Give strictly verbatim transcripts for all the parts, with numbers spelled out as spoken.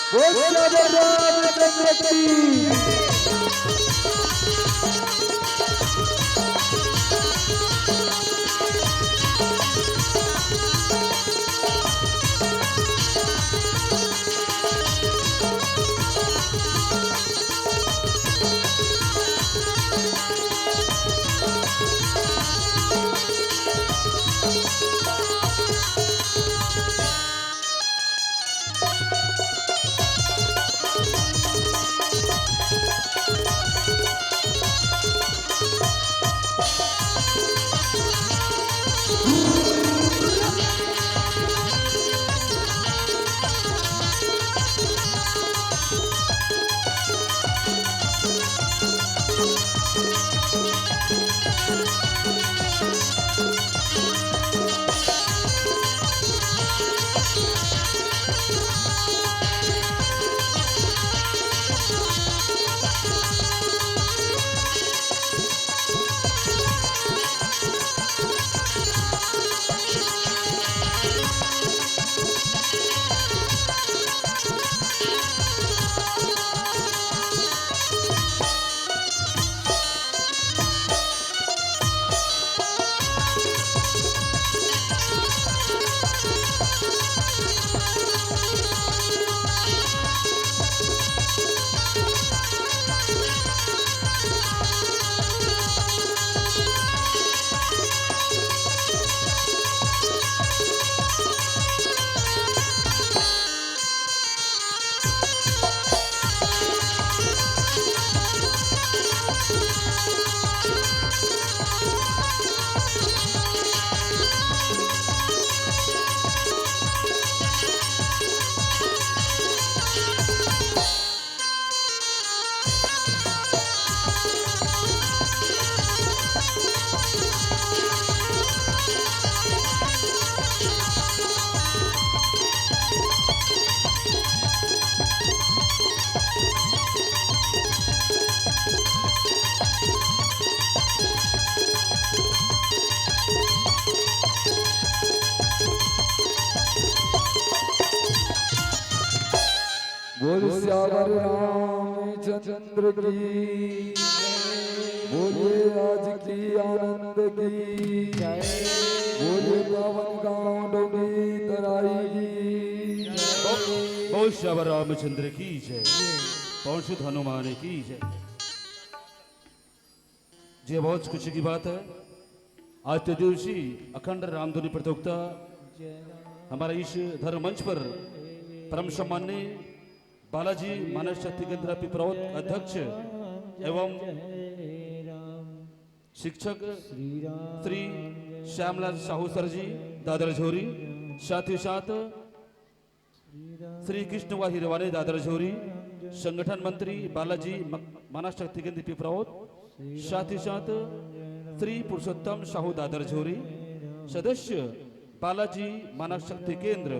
बोल श्री रामचंद्र की। बोल सियावर रामचंद्र की, बोलिए आज की आनंद की, बोलिए पावन गांव डोंगी तराई की। बोल सियावर रामचंद्र की जय, पवन सुत हनुमान की जय। जी, बहुत खुशी की बात है, आज तृतीय दिवसीय अखंड रामधुनी प्रतियोगिता हमारा इस धर्म मंच पर परम सम्माननीय बालाजी मानस शक्ति केंद्र पिपरौत अध्यक्ष एवं शिक्षक श्री श्यामलाल साहू सर जी दादर झोरी, साथ ही साथ श्री कृष्ण व हिरवानी दादर झोरी, संगठन मंत्री बालाजी म-, मानस शक्ति केंद्र पिपरौत, साथ ही साथ श्री पुरुषोत्तम साहू दादर झोरी, सदस्य बालाजी मानस शक्ति केंद्र।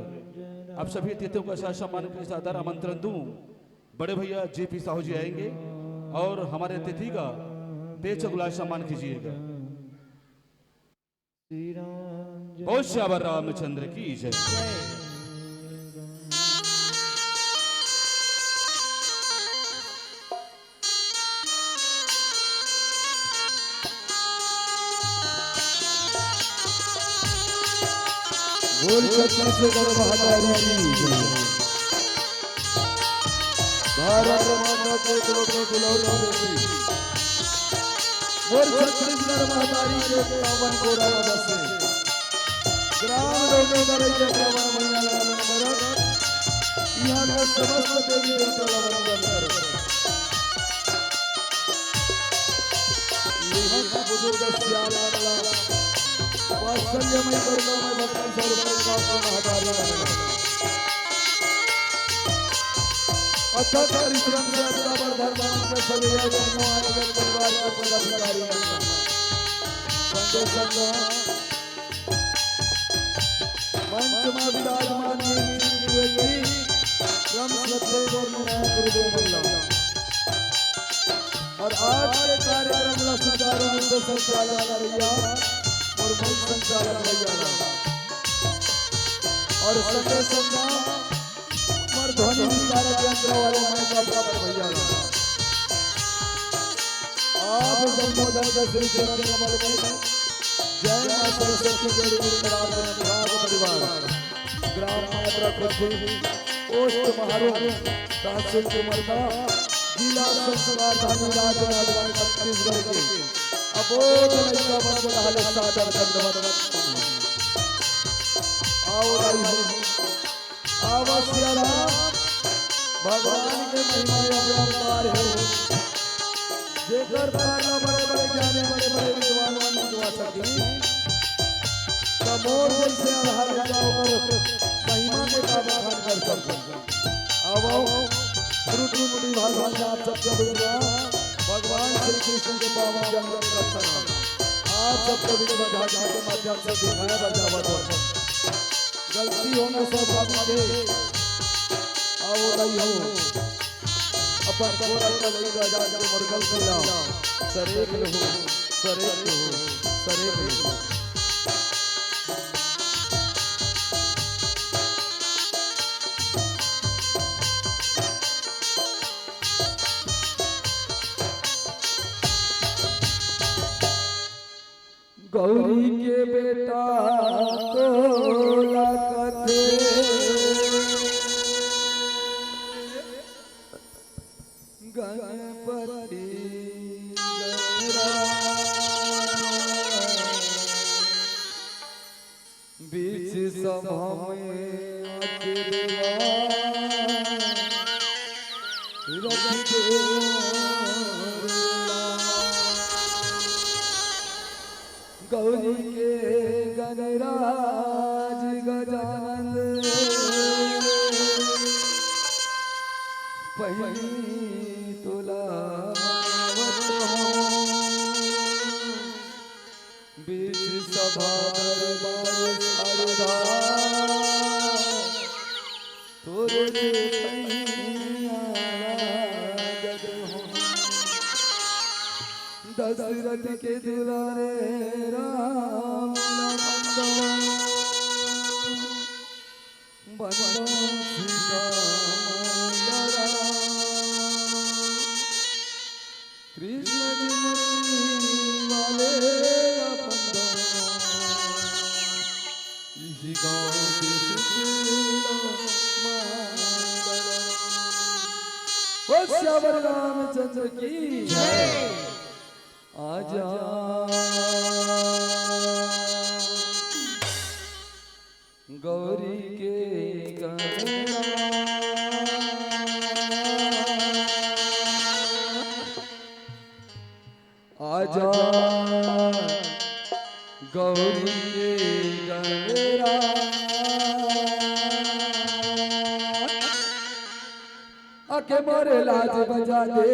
आप सभी अतिथियों का सादर सम्मान के साथ आमंत्रण दूं। बड़े भैया जेपी साहू जी आएंगे और हमारे अतिथि का पेच गुलाल सम्मान कीजिएगा। बोल सियावर रामचंद्र की जय। बोल छत्तीसगढ़ महारानी की जय। भारत माता के करोड़ों दुलारी बेटी, मोर छत्तीसगढ़ महतारी के पावन गोरा बसे, ग्राम डोंगरगढ़ के पावन मैया ला नमन करत, यहाँ के समस्त देवी देवता ला वंदन करत। यहाँ के बुजुर्ग सियावर ला वात्सल्य मई करुणा मई भक्तन स्वरूप महतारी ला नमन करत। अथक परिश्रम से अतका बड़ धर्म के सजैया जम्मो आनंद परिवार के पदाधिकारी मन ला। संगे संग मंच मा विराजमान वीर वीर विवेकी परम श्रद्धेय मोर मुनैया गुरुदेव मन ला। और आज के कार्यक्रम ला सुचारू रूप से संचालन करैया मोर मंच संचालक भैया ला। और संगे संग हमर ध्वनि संस्कार यंत्र वाले माई का प्राप्त भैया। आप संबोधन के श्री चरण कमल में जय मां सरस्वती के लिए प्रणाम करें। राग परिवार, ग्राम मात्रा खुशी, पोस्ट महारू, तहसील कुमरदा, जिला संस्कार धानी, राज्य राजधानी छत्तीसगढ़ के अबोध लइका मन को हाले सादर दंडवत। आओ भाई, आवा सिया राम, भगवान के महिमा अपरंपार हे। जेकर पार ला बड़े बड़े ज्ञानी, बड़े बड़े विद्वान मन नहीं गा सके, त मोर जइसे अड़हा लइका ओकर महिमा के का बखान कर सकबो। आवो, त्रुटि मुनि भाषा में आप सबके बीच में भगवान श्री कृष्ण के पावन जन्म के कथा आप सबके बीच में झांकी के माध्यम से दिखाया बजावत हो। गलती होना स्वाभाविक हे। आओ दाई हो, अपन गोरख का लइका जान के मोर गलती ला सरेक लहू, सरेक लहू, सरेक लहू। गौरी के बेटा तोला कथे गणपति गणराज। बीच सभा में आके देवा रख दे मोर लाल। गौरी के गणराज गजानन पहिली तोला मनावत हूँ। बीच सभा दरबार शारदा तोरे चैतन्य लागत हो। दशरथ के दुलारे राम ला बंदो, बंदो सीता मांगरा। कृष्ण जी मुरली वाले अपन इसी गांव के सुशीला मांगरा। ओ श्यावर रामचंद्र की जय। आजा गौरी के गणराज। आजा गौरी के गणराज। आके मोरे लाज बजा दे।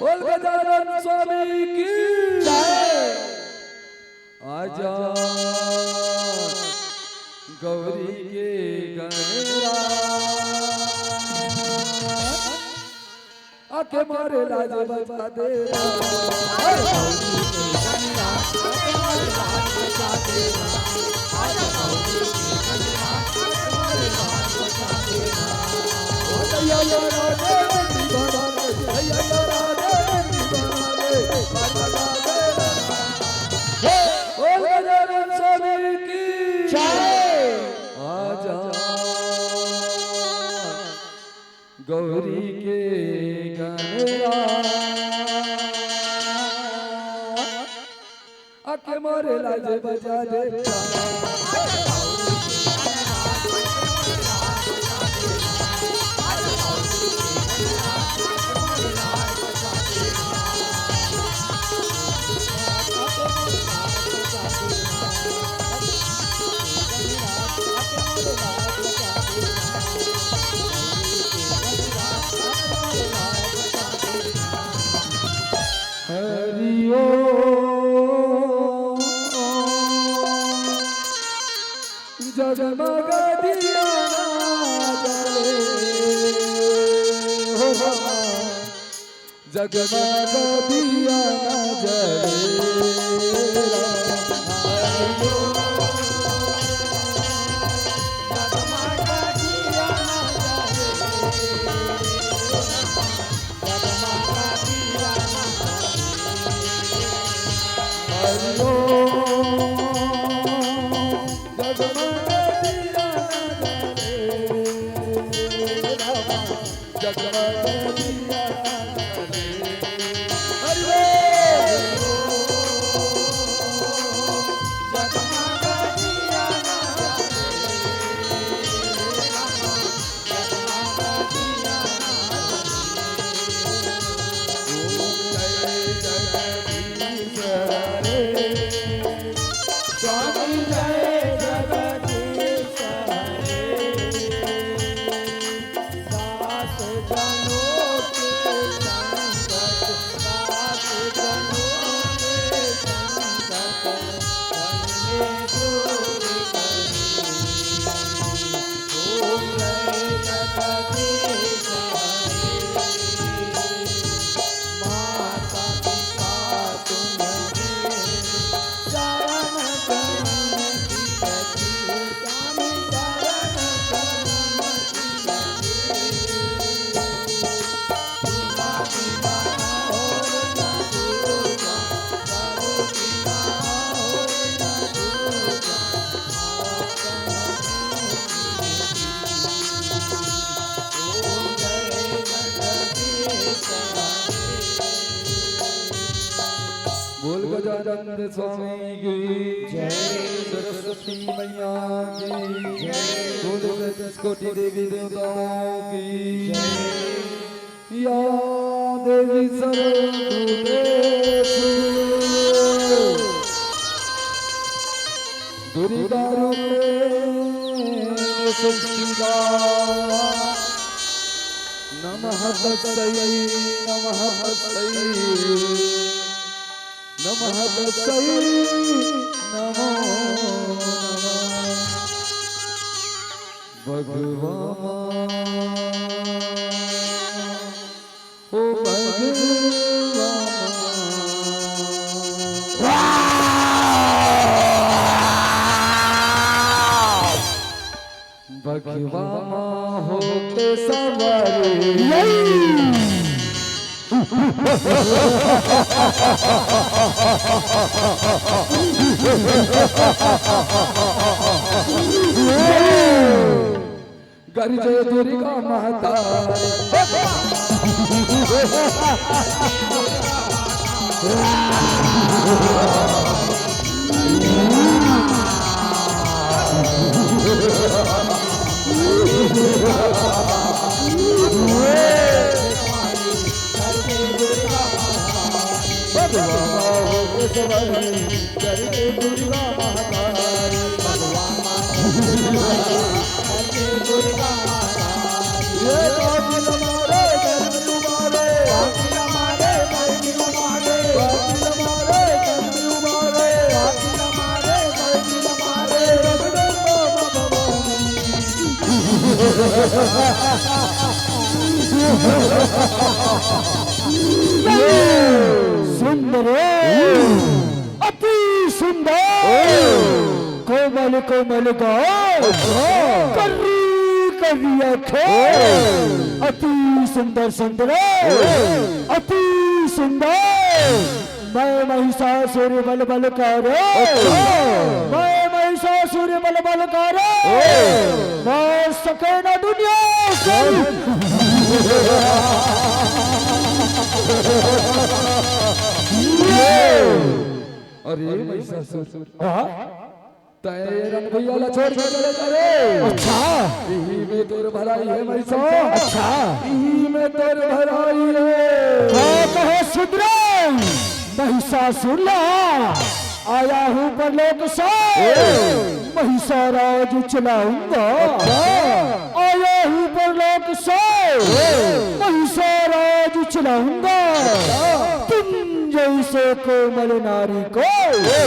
बोल गजानन स्वामी की जय। आजा गौरी के गणराज। आके मोरे लाज बजा दे। बोल गजानन स्वामी की जय। आजा गौरी के गणराज। आके मोरे लाज बजा दे। जगमग दिया ना जले, हो रामा, जगमग दिया ना जले, रामा। हरि ओम। जगमग दिया ना जले, रामा, जगमग दिया ना जले। हरि ओम। जगमग दिया ना जले, रामा, जगमग दिया ना जले। ओम जय जगदीश हरे। स्वामी जय जगदीश हरे। दास जनों के संकट, दास जनों के संकट, हरने दूर करे। ओम जय जगदीश हरे। माता पिता तुम्हें शरण गमन की गति, स्वामी शरण गमन की गति। तुम्हारी माया और ना दूजा, प्रभु की माया और ना दूजा। बोल गजानंद स्वामी की जय। सरस्वती मैया की जय। बोल गज कोटि देवी देवताओं की जय। या देवी सर्वभूतेषु दुर्गा रूपेण संस्थिता। नमः तस्यै, नमः तस्यै, नमः तस्यै, नमो नमः। भगवान ओ भगवान। भगवान होके सवारी। गरजे दुर्गा महतारी। सुंदर, अति सुंदर, कोमल कोमल गाल, अच्छा। करी करी आँखें, अति सुंदर सुंदर, अति सुंदर। मैं महिषासुर बल बलकार। अच्छा। मैं महिषासुर बल बलकार। ओ। मैं सके ना दुनिया से। अरे महिषासुर। हाँ? तैं ये रंग भैया ला छोड़ के चले जा रे। अच्छा। इही में तोर भलाई हे महिषा। अच्छा। इही में तोर भलाई हे। का कहे सुंदर? महिषासुर ला आया हूँ परलोक से। ए। महिषा राज चलाऊंगा। अच्छा। आया हूँ परलोक से। ए। महिषा राज चलाऊंगा। अच्छा। तुम जैसे कोमल नारी को ए।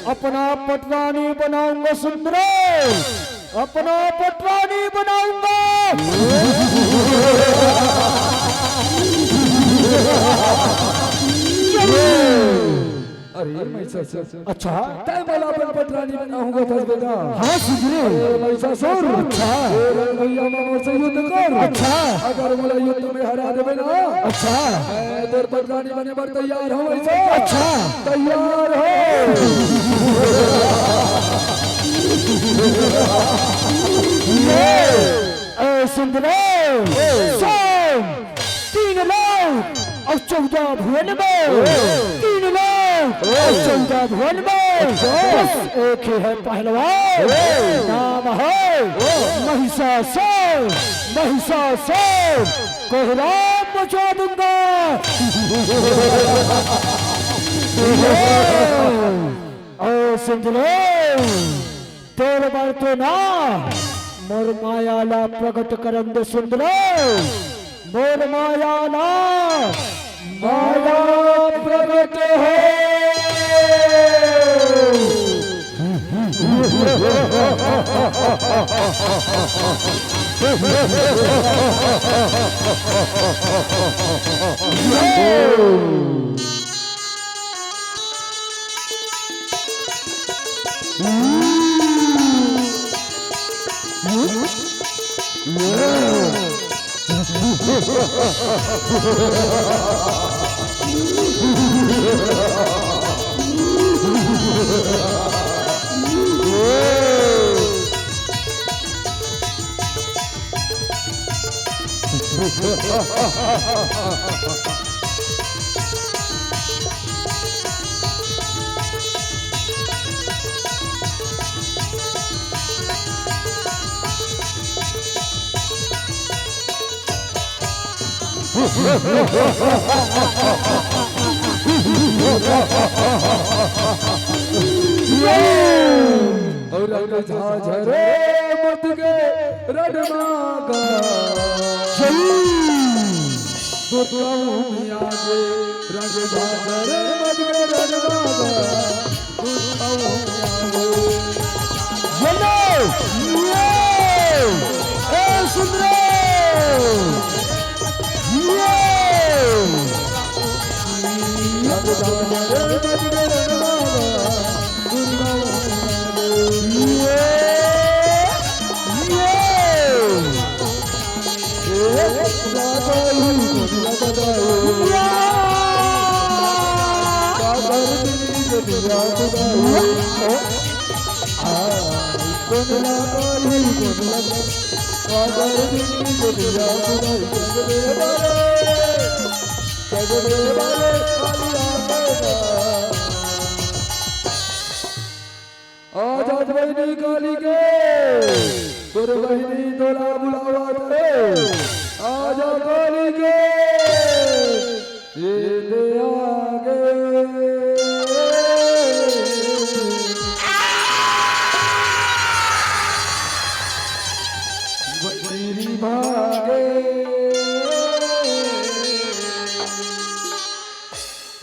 अपना पटरानी बनाऊंगा सुंदर। अपना पटरानी बनाऊंगा। अरे महिषासुर, अच्छा। तैं मोला अपन पटरानी बनाहूं कहत हस बेटा। हाँ सुंदरे। अरे महिषासुर, अच्छा। ए रण भुइयां म मोर से युद्ध कर। अच्छा। अगर मोला युद्ध में हरा देबे ना, अच्छा। मैं तोर पटरानी बने बर तैयार हूं महिषासुर। अच्छा। तैयार हो। ए सुंदरे, सुन, तीन लोक अउ चौदह भुवन में, तीन लोक अउ चौदह भुवन में बस एक ही है पहलवान, नाम है महिषासुर। महिषासुर, कोहराम मचा दूंगा। ए सुंदरे, तोर बर तो ना, मोर माया ला प्रकट करन दे सुंदरे, मोर माया ला, माया प्रकट हो। अउ रंग झाझर मत के रणमा गा। दुर्गा भूमि आगे रंग झाझर मत के रणमा गा। दुर्गा भूमि आगे। ये लो, ये, ए सुंदरे, ये। आजा बहिनी काली के, तोर बहिनी तोला बुलावत हे। आजा काली के, ये दे आगे। बहिरी भागे।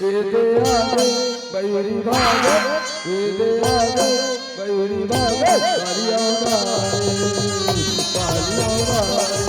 ए दे आगे, बहिरी भागे, ए दे आगे, बहिरी भागे, बारी आवा रे, बारी आवा रे।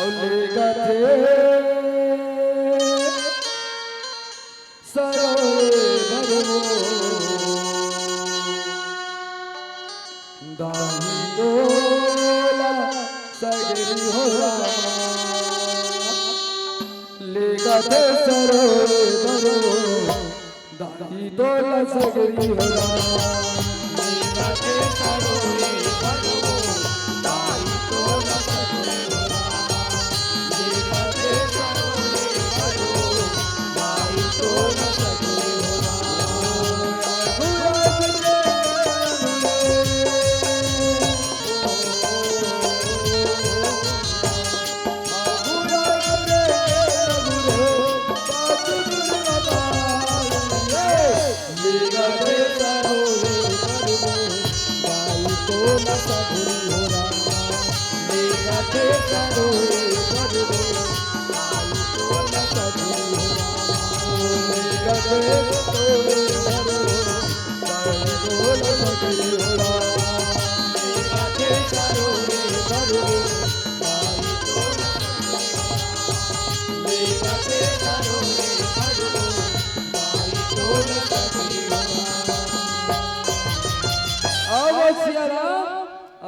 अउ ले गा थे सरोए बर वो, दाई तोला सगरी हो रामा। ले गा थे सरोए बर वो, दाई तोला सगरी हो रामा।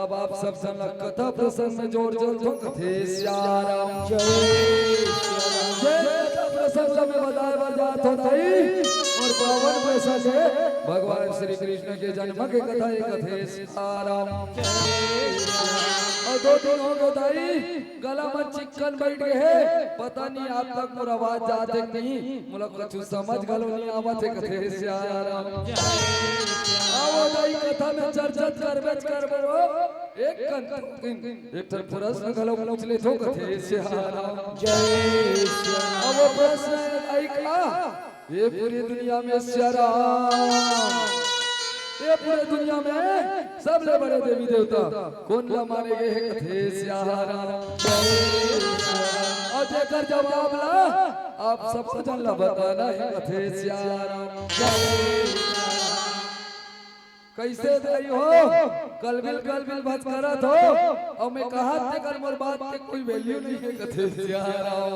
अब आप सब झन ला कथा प्रसंग में जोड़ जोड़ तो कथे सियाराम। जय सियाराम। जय कथा प्रसंग में बताए बर जात हो दाई, अउ पावन प्रसंग हे भगवान श्री कृष्ण के जन्म के कथा, ये कथे सियाराम। अउ दो दिन हो गे दाई, गला म चिक्कन बइठ गे हे, पता नहीं आज तक मोर आवाज जात हे कि नहीं, मोला कुछ समझ घलो नहीं आवत हे, कथे सियाराम। आवो दाई, कथा में चर्चा करबेच करबो, एक कन एक ठन प्रश्न घलो पूछ लेथो, कथे सियाराम। जय सियाराम। अब वो प्रश्न हे दाई का, ये पूरी दुनिया में सियाराम, ये पूरी दुनिया में सबले बड़े देवी देवता कोन ला माने गे हे, कथे सियाराम। जय सियाराम। अउ जेकर जवाब ला आप सब झन ला बताना हे, कथे सियाराम। जय सियाराम। कइसे दाई हो, कलबिल कलबिल भच करत हो, अउ मैं कहत तेकर मोर बात के कोई value नहीं हे, कथे सियाराम।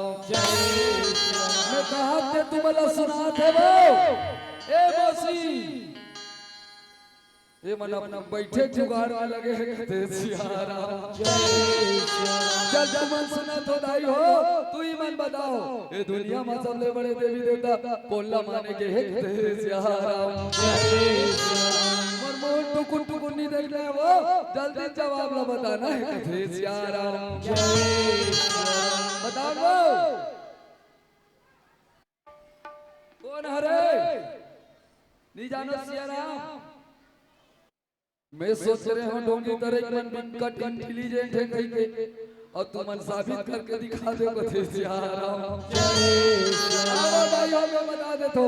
मैं कहत ते तुमन ला सुनात हे वो, ए मौसी, ये मन अपन बइठे जुगाड़ में लगे हे, कथे सियाराम। जय सियाराम। चल तुमन सुनत हो दाई हो, तुही मन बताओ, ये दुनिया में सबले बड़े देवी देवता कोन ला माने गे हे, कथे सियाराम। जय सियाराम। मोर मुंह टुकुर टुकुर नहीं देखना हे वो, जल्दी जवाब ला बताना हे, कथे सियाराम। जय सियाराम। बताओ वो। कोन हरे? नहीं जानो सियाराम। मैं सोच रहे हूँ डोंगी तरह मन बिकट intelligent हे कहिके, अउ तुमन साबित करके दिखा दे, कथे सियाराम। जय सियाराम। अरे भाई, मैं बता देथो,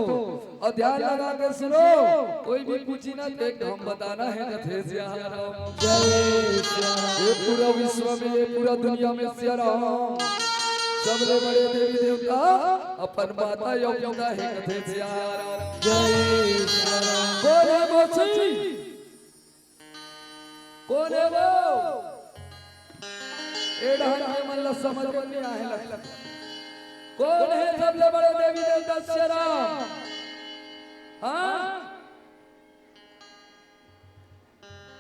अउ ध्यान लगा के सुनो, कोई भी पूछी ना, तो एक हम बताना हे, कथे सियाराम। जय सियाराम। ये पूरा विश्व में, ये पूरा दुनिया में सियाराम सबले बड़े देवी देवता अपन माता अउ पिता हे, कथे सियाराम। जय सियाराम। बोले मौसी। कोन हे वो? ए डहर के मन ला समझ में नहीं आए लगता। कोन हे सबले बड़े देवी देवता सियाराम? हाँ?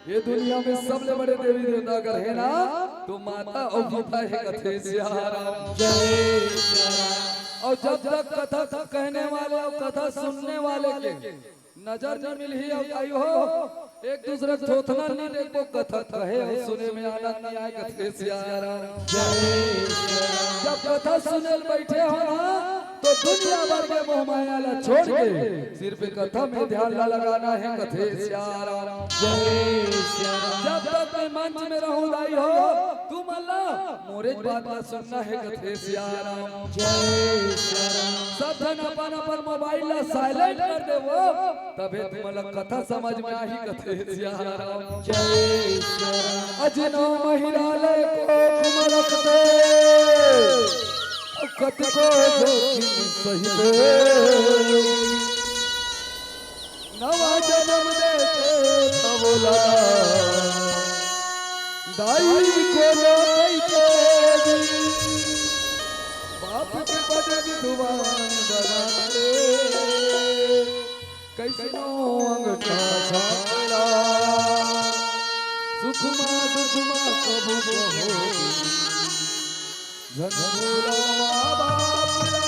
ये दुनिया में सबले बड़े देवी देवता अगर हे ना, तो माता अउ पिता हे, कथे सियाराम। जय सियाराम। अउ जब तक कथा कहने वाले अउ कथा सुनने वाले के नजर नहीं मिलही अउ कहियो, एक दूसरे के थोथना नहीं देखबो, कथा कहे अउ सुने में आनंद नहीं आए, कथे सियाराम। जय सियाराम। जब कथा सुने ल बइठे हो ना, तो दुनिया भर के मोह माया ला छोड़ के सिर्फ कथा में ध्यान ला लगाना हे, कथे सियाराम। जय सियाराम। जब तक मैं मंच में रहूं दाई हो, तुमन ला मोरे बात ला सुनना हे, कथे सियाराम। जय सियाराम। सब झन अपन अपन mobile ला silent कर देवो, तभे तुमन ला कथा समझ में आही, कथे सियाराम। जय सियाराम। अजी नौ महिला ले कोख म रख दे, कतको जोखिम सहि दे। नवा जनम देथे त बोला, दाई कोनो कहिथे भी, बाप के बदन दुआन बनाथे। कइसनो अंगठा छापला, सुखमा दुखमा कभू कहो। झन भूला बाप ला,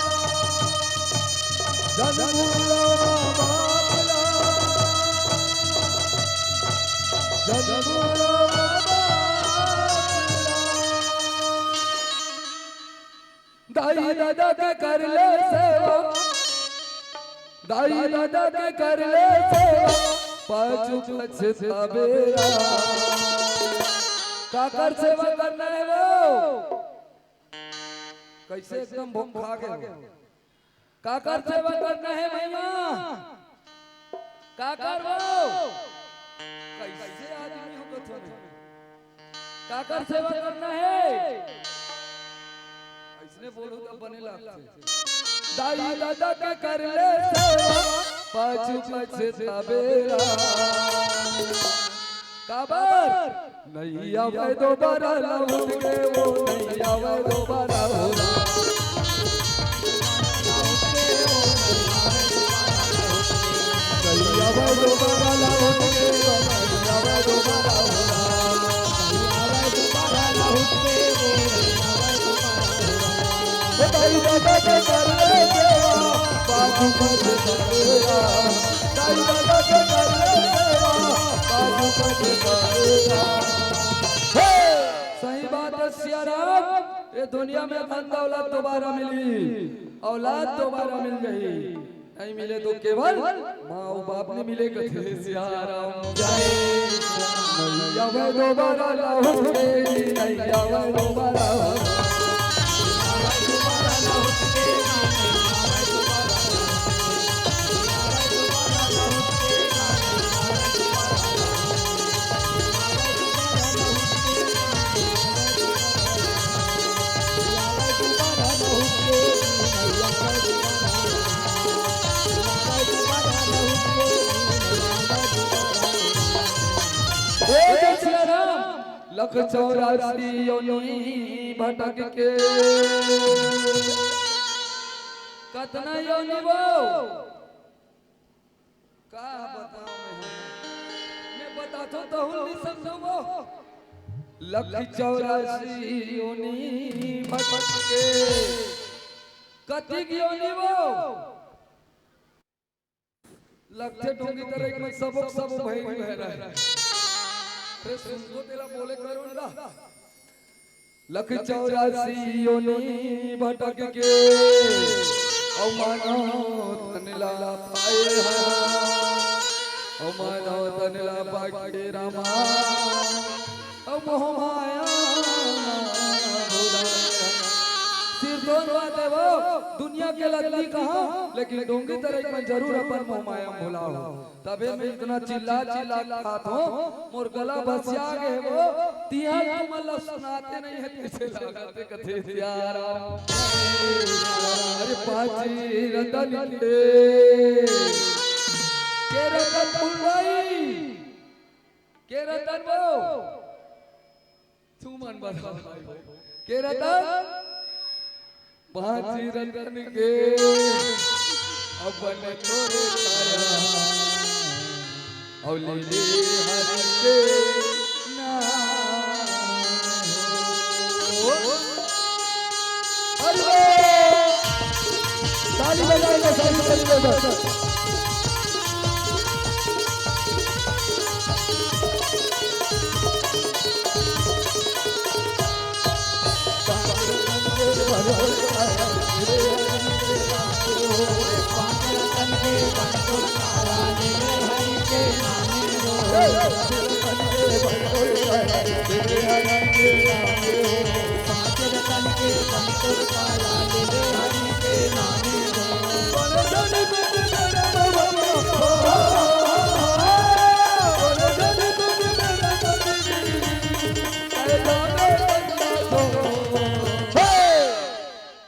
झन भूला बाप ला, झन भूला बाप ला। दाई ददा के कर ले सेवा, दाई ददा के कर ले सेवा, पाछू पछताबेरा। काकर सेवा करना हे वो? कइसे एकदम भूख खा गे हो? काकर सेवा करना हे महिमा? काकर वो? कइसे आदमी हो कथो में? काकर सेवा करना हे? अइसने बोलहू त बने लागथे। दाई ददा के कर ले सेवा, पाछू पछताबेरा। काबर? नहीं आवे दोबारा लौट के वो, नहीं आवे दोबारा हो। नहीं आवे दोबारा लौट के वो, नहीं आवे दोबारा हो। दाई ददा के कर ले सेवा, बाजू बज करेगा। दाई ददा के कर ले सेवा, बाजू बज करेगा। हे! सही बात हे सिया राम, ये दुनिया में धन दौलत दोबारा मिली, औलाद दोबारा मिल जाही। नहीं मिले तो केवल माँ अउ बाप ने मिले कथे सिया राम। जय सिया राम। नहीं आवे दोबारा लहुट के, नहीं आवे दोबारा। ए जय सिया राम, लख चौरासी योनि भटक के। कतना योनि वो? का बताओ मैं? मैं बताथों तहूँ नहीं समझो वो। लख चौरासी योनि भटक के। कतिक योनि वो? लगथे डोंगी तरई में सबो सबो भई भई रहे। अरे सुन तो तेला बोले करो ना। लख चौरासी योनि भटक के, अउ मानव तन ला पाए हन, अउ मानव तन ला पाके रामा, अउ मोह माया भुलाए हन। सिरतोन बात हे वो, दुनिया के लल्ली कहाँ, लेकिन डोंगी तरई में जरूर अपन मोह माया भुलाओ। तभे मैं इतना चिल्ला चिल्ला के खात हों, मोर गला भसिया गे हे वो, तिहां तुमन ला सुनाते नहीं हे, कइसे लागत हे कथे सिया राम। अरे पांच रतन के, के रतन फुलवाई, के रतन वो, तुमन बताओ भाई, के रतन? पांच रतन के अपन तोरे काया, अउ ले ले हरि के नाम हो। हरि बोल। ताली बजाएगा, ताली बजाएगा।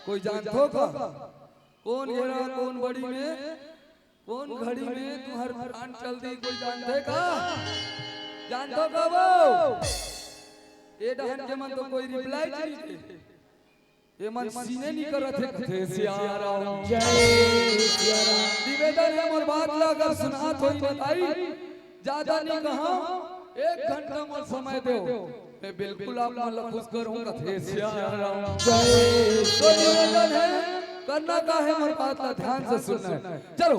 कोई जानथो का? कोन घेरा, कोन बड़ी में, कोन घड़ी में तुंहर प्राण चल दी, कोई जानथे का? जानथो का वो? ए डहन के मन तो कोई रिप्लाई नहीं दे। ये मन सीने नहीं करत हे, कथे सिया राम। जय सिया राम। निवेदन हे, मोर बात ला अगर सुनात होई बताई, ज्यादा नहीं कहा, एक घंटा मोर समय देव, मैं बिल्कुल आप मन ला खुश करूं, कथे सिया राम। जय तो निवेदन हे, करना का हे, मोर बात ला ध्यान से सुनना हे। चलो,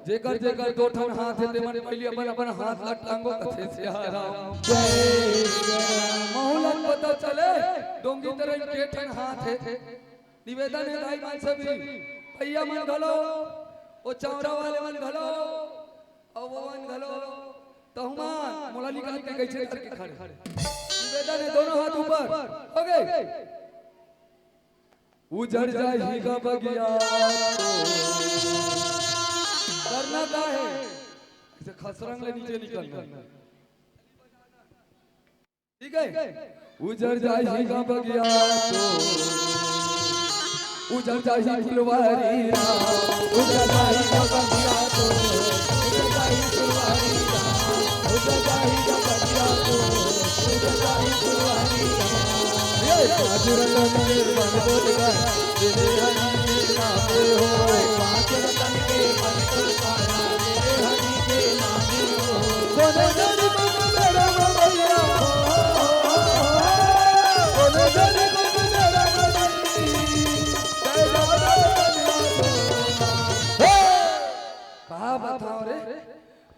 जेकर जेकर दो ठन हाथ हे, तेमन पहली अपन अपन हाथ ला टांगो, कथे सिया राम। जय सिया राम। महू ला पता चले, डोंगी तरई के ठन हाथ हे। निवेदन हे दाई मन से भी, भैया मन घलो, वो चावरा वाले मन घलो, अउ वो मन घलो, तहु मन मोला निकाल के कइसे करके खड़े। निवेदन हे, दोनों हाथ ऊपर, हो गे। उजड़ जाही गा बगिया तो करना का हे, अइसे खसरंग ले नीचे निकलना। ठीक हे, उजड़ जाही गा बगिया तो, उजड़ जाही फुलवारी राम, उजड़ जाही गा बगिया तो, उजड़ जाही फुलवारी राम, उजड़ जाही गा बगिया तो, उजड़ जाही फुलवारी राम। ये पाँच रतन के बन बोल गा, तेरे हरि के नामे हो। पाँच रतन के बन बोल गा, तेरे हरि के नामे हो। कोनो जन को मेरा भैया, कोनो जन को मेरा भैया।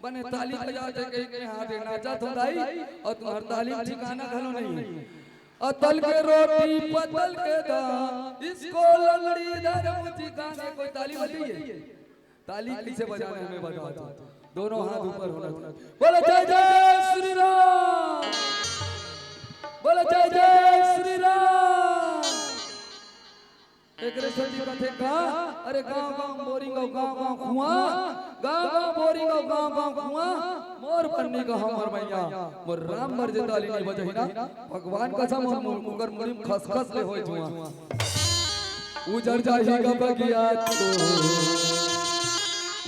बने ताली बजात हे कहिके, हाँ रे, नाचत हो दाई, अउ तुम्हर ताली म ठिकाना घलो नहीं हे। अतल के रोटी पतल के दाम, इसको लंगड़ी धर मुझी कान। कोई ताली बजाइए। ताली कइसे बजाना हे मैं बतावत हूँ। दोनों हाथ ऊपर होना चाहिए। बोलो जय जय श्री राम, बोलो जय जय श्री राम। एकरे सेती कथे का, अरे गाँव गाँव बोरिंग अउ गाँव गाँव कुआँ, गाँव गाँव बोरिंग अउ गाँव गाँव कुआँ, मोर बर नइ गा हमर मइया, मोर राम बर जे ताली नइ बजही ना, भगवान कसम मोर मु-, ओकर मुड़ी म खसखस ले होय जुआँ। उजर जाही गा बगिया तो,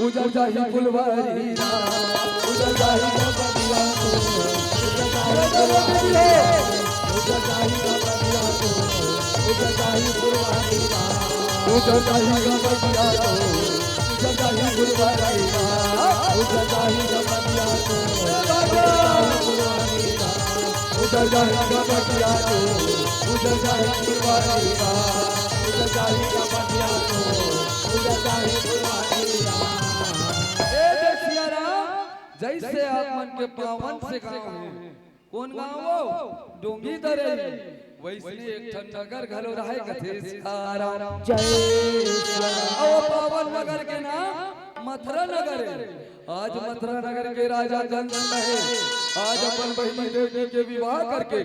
उजर जाही फुलवारी रा, उजर जाही गा बगिया तो, उजर जाही फुलवारी रा, उजर जाही गा बगिया तो, उजर जाही फुलवारी रा, उजर जाही गा बगिया तो, उजर जाही फुलवारी रा, उजर जाही गा बगिया तो, उजर जाही फुलवारी रा। उजर जाही गा बगिया तो, उजर जाही फुलवारी रा, उजर जाही गा बगिया तो, उजर जाही फुलवारी रा। ए दे सिया राम, जइसे आप मन के पावन से गाँव हे, कोन गाँव वो? डोंगी दरेली। वइसने एक ठन नगर घलो रहय कथे सिया राम। जय सिया राम। अउ पावन नगर के नाम मथुरा नगर हे। आज मथुरा नगर के राजा कंस हे, आज अपन बहिनी देवकी के विवाह करके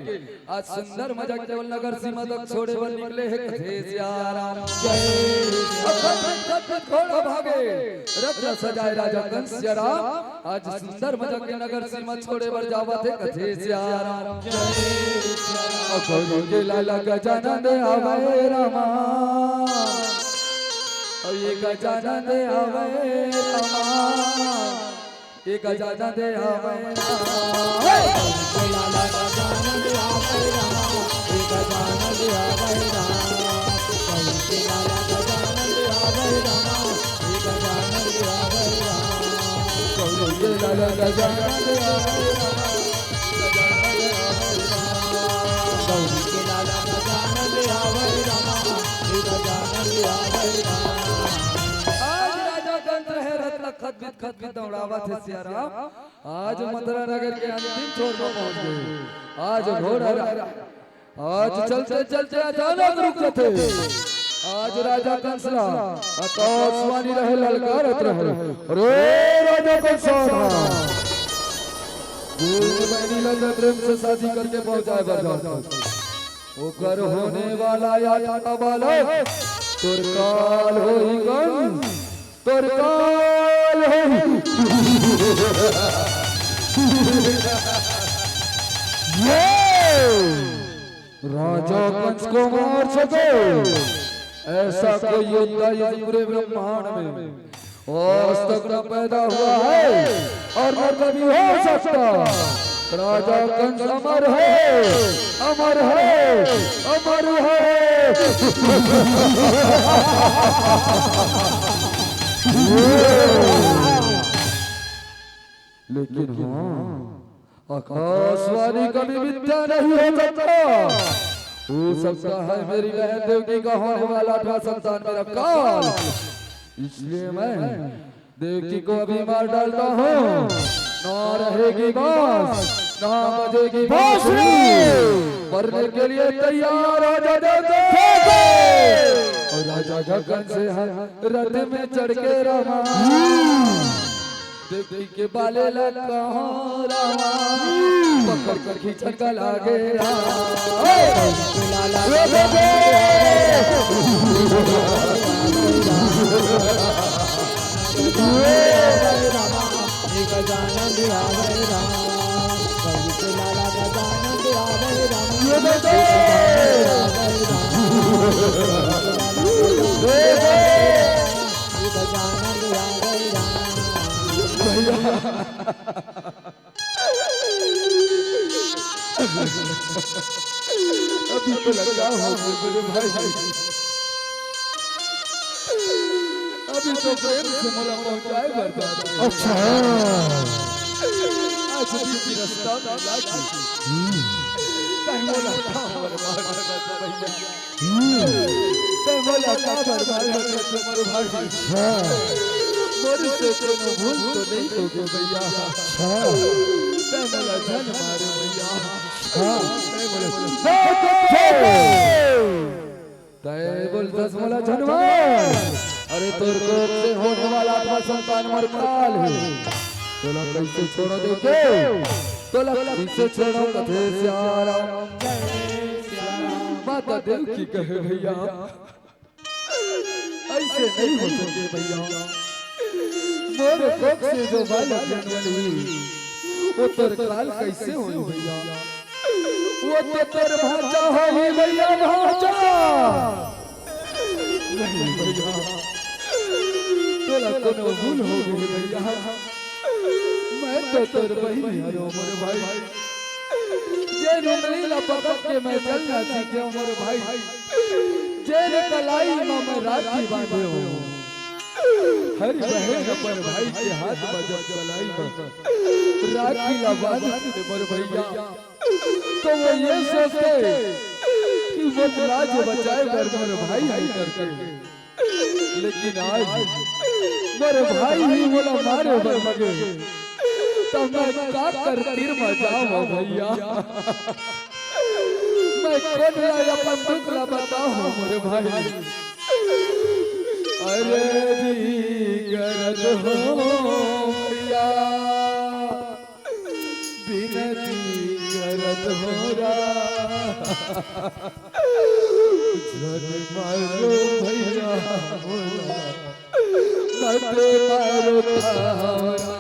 आज सुंदर मजा केवल नगर सीमा तक छोड़े बर निकले हे कथे सिया राम। जय सिया राम। घोड़ा भागे, रथ ला सजाए राजा कंस सिया राम, आज सुंदर मजा के नगर सीमा छोड़े बर जावत हे कथे सिया राम। जय सिया राम। अउ गौरी के लाला गजानन आवे रामा। अउ ये गजानन आवे रामा, ये गजानन आवे रामा। हे! गौरी के लाला गजानन आवे रामा, ये गजानन आवे रामा। गौरी के लाला गजानन आवे रामा, ये गजानन आवे रामा। गौरी के लाला गजानन आवे रामा, गजानन आवे रामा। गौरी के लाला गजानन आवे रामा, ये गजानन आवे रामा। आज राजा कंस हे रथ ला खत खत दौड़ावत हे सिया राम। आज मथुरा नगर के अंतिम छोर म पहुंच गे। आज घोड़ा, आज चलते चलते अचानक रुक जाथे। आज राजा कंस ला आकाशवाणी रहे, ललकारत रहे, अरे राजा कंस, दूर बहिनी ला प्रेम से शादी करके पहुंचाए बर जात हे। ओकर होने वाला या बालक तोर काल होही कंस। तोर काल होही। ये राजा कंस को मार सके ऐसा कोई योद्धा इस पूरे ब्रह्मांड में आज तक न पैदा हुआ है और न कभी हो सकता। राजा कंस अमर है, अमर है, अमर है। लेकिन हाँ, आकाशवाणी कभी मिथ्या नहीं हो सकता। हो सकता है मेरी बहन देवकी का होने वाला अठवा संतान मेरा काल, इसलिए मैं देवकी को अभी मार डालता हूँ। ना रहेगी बांस, ना बजेगी बांसुरी। मरने के लिए तैयार हो जा, जा, जा, जा। और राजा कंस है रथ में चढ़ के रामा। देवकी के बाले ला कहाँ रामा, पकड़ के खींचन का लागे रामा। ए! ए बेबे! अभी तो लगा हो मेरे भाई, अभी तो प्रेम से मोला पहुंचाए बर बात। अच्छा। आज बीच रस्ता में लागी। हम्म। तै मोला का बर्बाद कर दे भैया। हम्म। तै मोला का बर्बाद कर दे मोर भाई। हाँ। मोर से कोनो भूल तो नहीं होगे भैया। अच्छा। तैं मोला झन मारे भैया। हाँ। तैं मोला तैं बोलथस मोला झन मार। अरे तोर कोख से होने वाला आत्मा संतान मोर काल हे। तोला कैसे छोड़ो देखे? तोला कैसे छोड़ो कथे सियाराम। माता देवकी कहे भैया, ऐसे नहीं हो सके भैया। मोर कोख से जो बालक जनमल हुई, वो तोर काल कैसे होई भैया? वो तो तोर भांचा होई भैया, भांचा। नहीं भैया, तोला कोनो भूल हो गई भैया। मैं तो तोर बहिनी हरो मोर भाई। जेन उंगली ला पकड़ के मैं चलना सीखे मोर भाई। जेन कलाई मा मैं राखी बांधे हो। हर बहन अपन भाई के हाथ मा जब कलाई मा राखी ला बांधथे मोर भैया, तो वो ये सोचथे कि मोर लाज बचाए बर मोर भाई हे करके। लेकिन आज मोर भाई ही मोला मारे बर लगे, त मैं का कर तीर म जावं भैया? मैं कोन ला अपन दुख ला बतावं मोर भाई? अरे जी करत हो भैया, बिनती करत हो रा, झन मारो भैया मोला, मत मारो थावरा।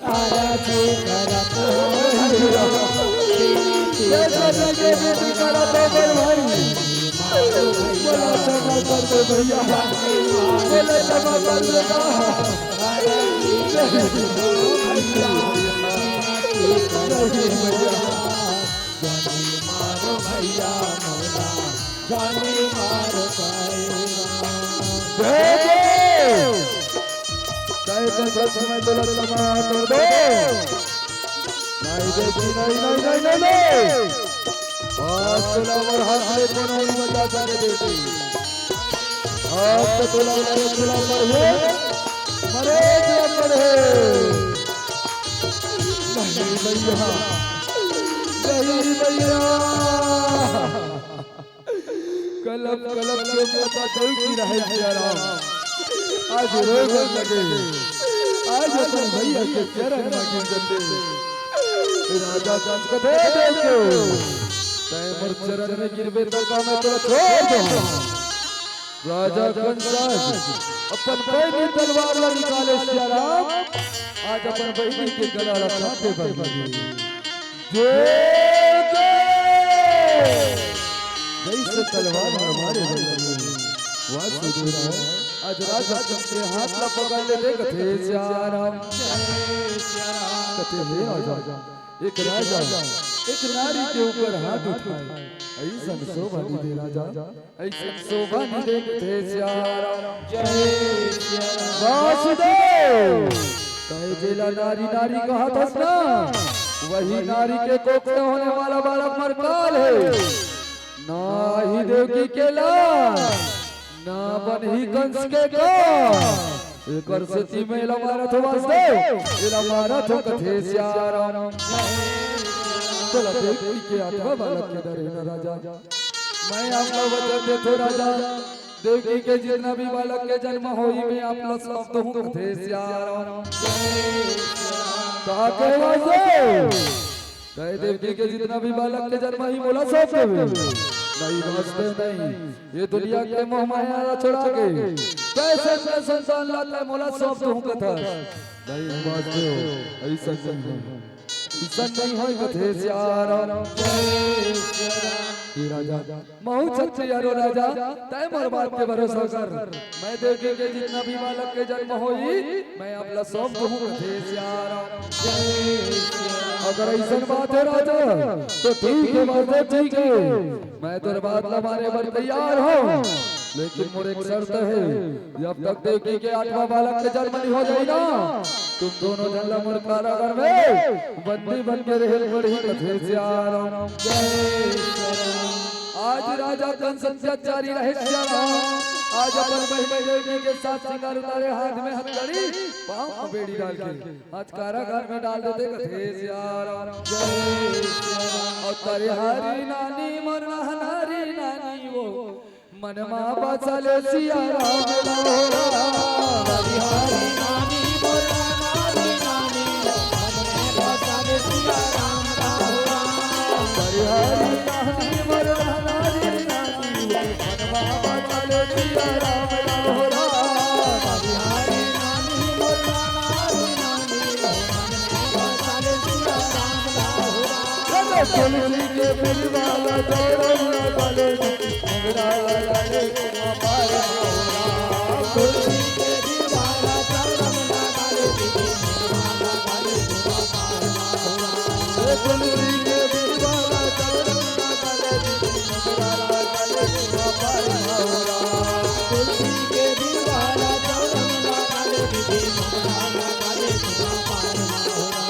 आरती करत हो भैया, ये सभी के विनती करत हो बड़ भाई, बोला क्षमा कर दे भैया, बोला क्षमा कर दे। नहीं भैया, जानी मारो भैया मोला, जानी मारो भैया। जय जय। चाहे तो सब समय तोला क्षमा कर दो। नहीं देवकी, नहीं, नहीं, नहीं, नहीं, नहीं। आज तोला मोर हाथ ले कोनो नहीं बचा सके देवकी। आज तो तोला मोर तोला पर है। मरे तोला पर है। नहीं भैया, नहीं भैया। कलप कलप के माता देवकी रहे सियाराम। आज रोए बर लगे, आज अपन भैया के चरण म गिर जथे। राजा कंस कथे देवकी, तैं मोर चरण म गिरबे त का मैं तोला छोड़ दूं? राजा कंस अपन पैनी तलवार ला निकाले सियाराम, आज अपन बहिनी के गला ला काटे बर लगे। जय जय। जैसे तलवार हमारे बगल में वासुदेव है, आज राजा के हाथ ला पकड़ ले, देख थे सियाराम। कथे हे राजा, एक राजा एक नारी के ऊपर हाथ उठाए, ऐसन शोभा नहीं दे राजा। ऐसे शोभा नहीं देखते सियाराम। जय सियाराम। वासुदेव। कहे जेला नारी नारी कहत हस ना, वही नारी के कोख से होने वाला बालक मोर काल है। ना ही देवकी के लाल, ना बनही कंस के काल। एकर सेती में एला मारत हो वासुदेव, एला मारत हो कथे सियाराम। तोला देवकी के आठवां बालक के डर हे ना राजा। मैं आप ला वचन देथों राजा, देवकी के जितना भी बालक के जन्म होही, मैं आप ला सौंप दूं कथे सियाराम। का कहे वासुदेव? कहे देवकी के जितना भी बालक के जन्म होही, मोला सौंप देबे। नहीं वासुदेव नहीं, ये दुनिया के मोह माया ला छोड़ा के कैसे के संतान ला तैं मोला सौंप दूं कथस। नहीं वासुदेव, ऐसा नहीं हो। अइसन नहीं होय कथे सियाराम। हे राजा, महूं छत्तीसगढ़ राजा, तैं मोर बात के भरोसा कर। मैं देवकी के जितना भी बालक के जन्म होही, मैं आप ला सौंप दूं कथे सियाराम। अगर अइसन बात हे राजा, तो ठीक हे, बात ठीक हे। मैं तोर बात ला माने बर तैयार हों, लेकिन मोर एक शर्त हे, जब तक देवकी के आठवां बालक के जन्म नहीं हो जाही ना, तुम दोनों झन ला मोर कारागार में बंदी बन के रहे पड़ही कथे सियाराम। आज राजा कंस अत्याचारी रहे सिया राम। आज अपन बहिनी देवकी के साथ सिंगार उतारे, हाथ में हथकड़ी, पाँव में बेड़ी डाल के आज कारागार में डाल देथे कथे सिया राम। जय सिया राम। अउ तरिहारी नानी मोर नहनारी नानी वो मनमा बसा ले सिया राम राम। तरिहारी नानी मोर नहनारी नानी वो मनमा बसा ले सिया राम राम। तरिहारी नानी मोर नहनारी नानी वो मनमा बसा ले सिया राम राम। तरिहारी नानी मोर नहनारी नानी वो मनमा बसा ले सिया राम राम। तुलसी के बिरवा ला दौड़न ला डाले, मोगरा ला डाले, कुआं पार ला हो राम। तुलसी के बिरवा ला दौड़न ला डाले, मोगरा ला डाले, कुआं पार ला हो राम। ए तुलसी के बिरवा ला दौड़न ला डाले, मोगरा ला डाले, कुआं पार ला हो राम। तुलसी के बिरवा ला दौड़न ला डाले, मोगरा ला डाले, कुआं पार ला हो राम।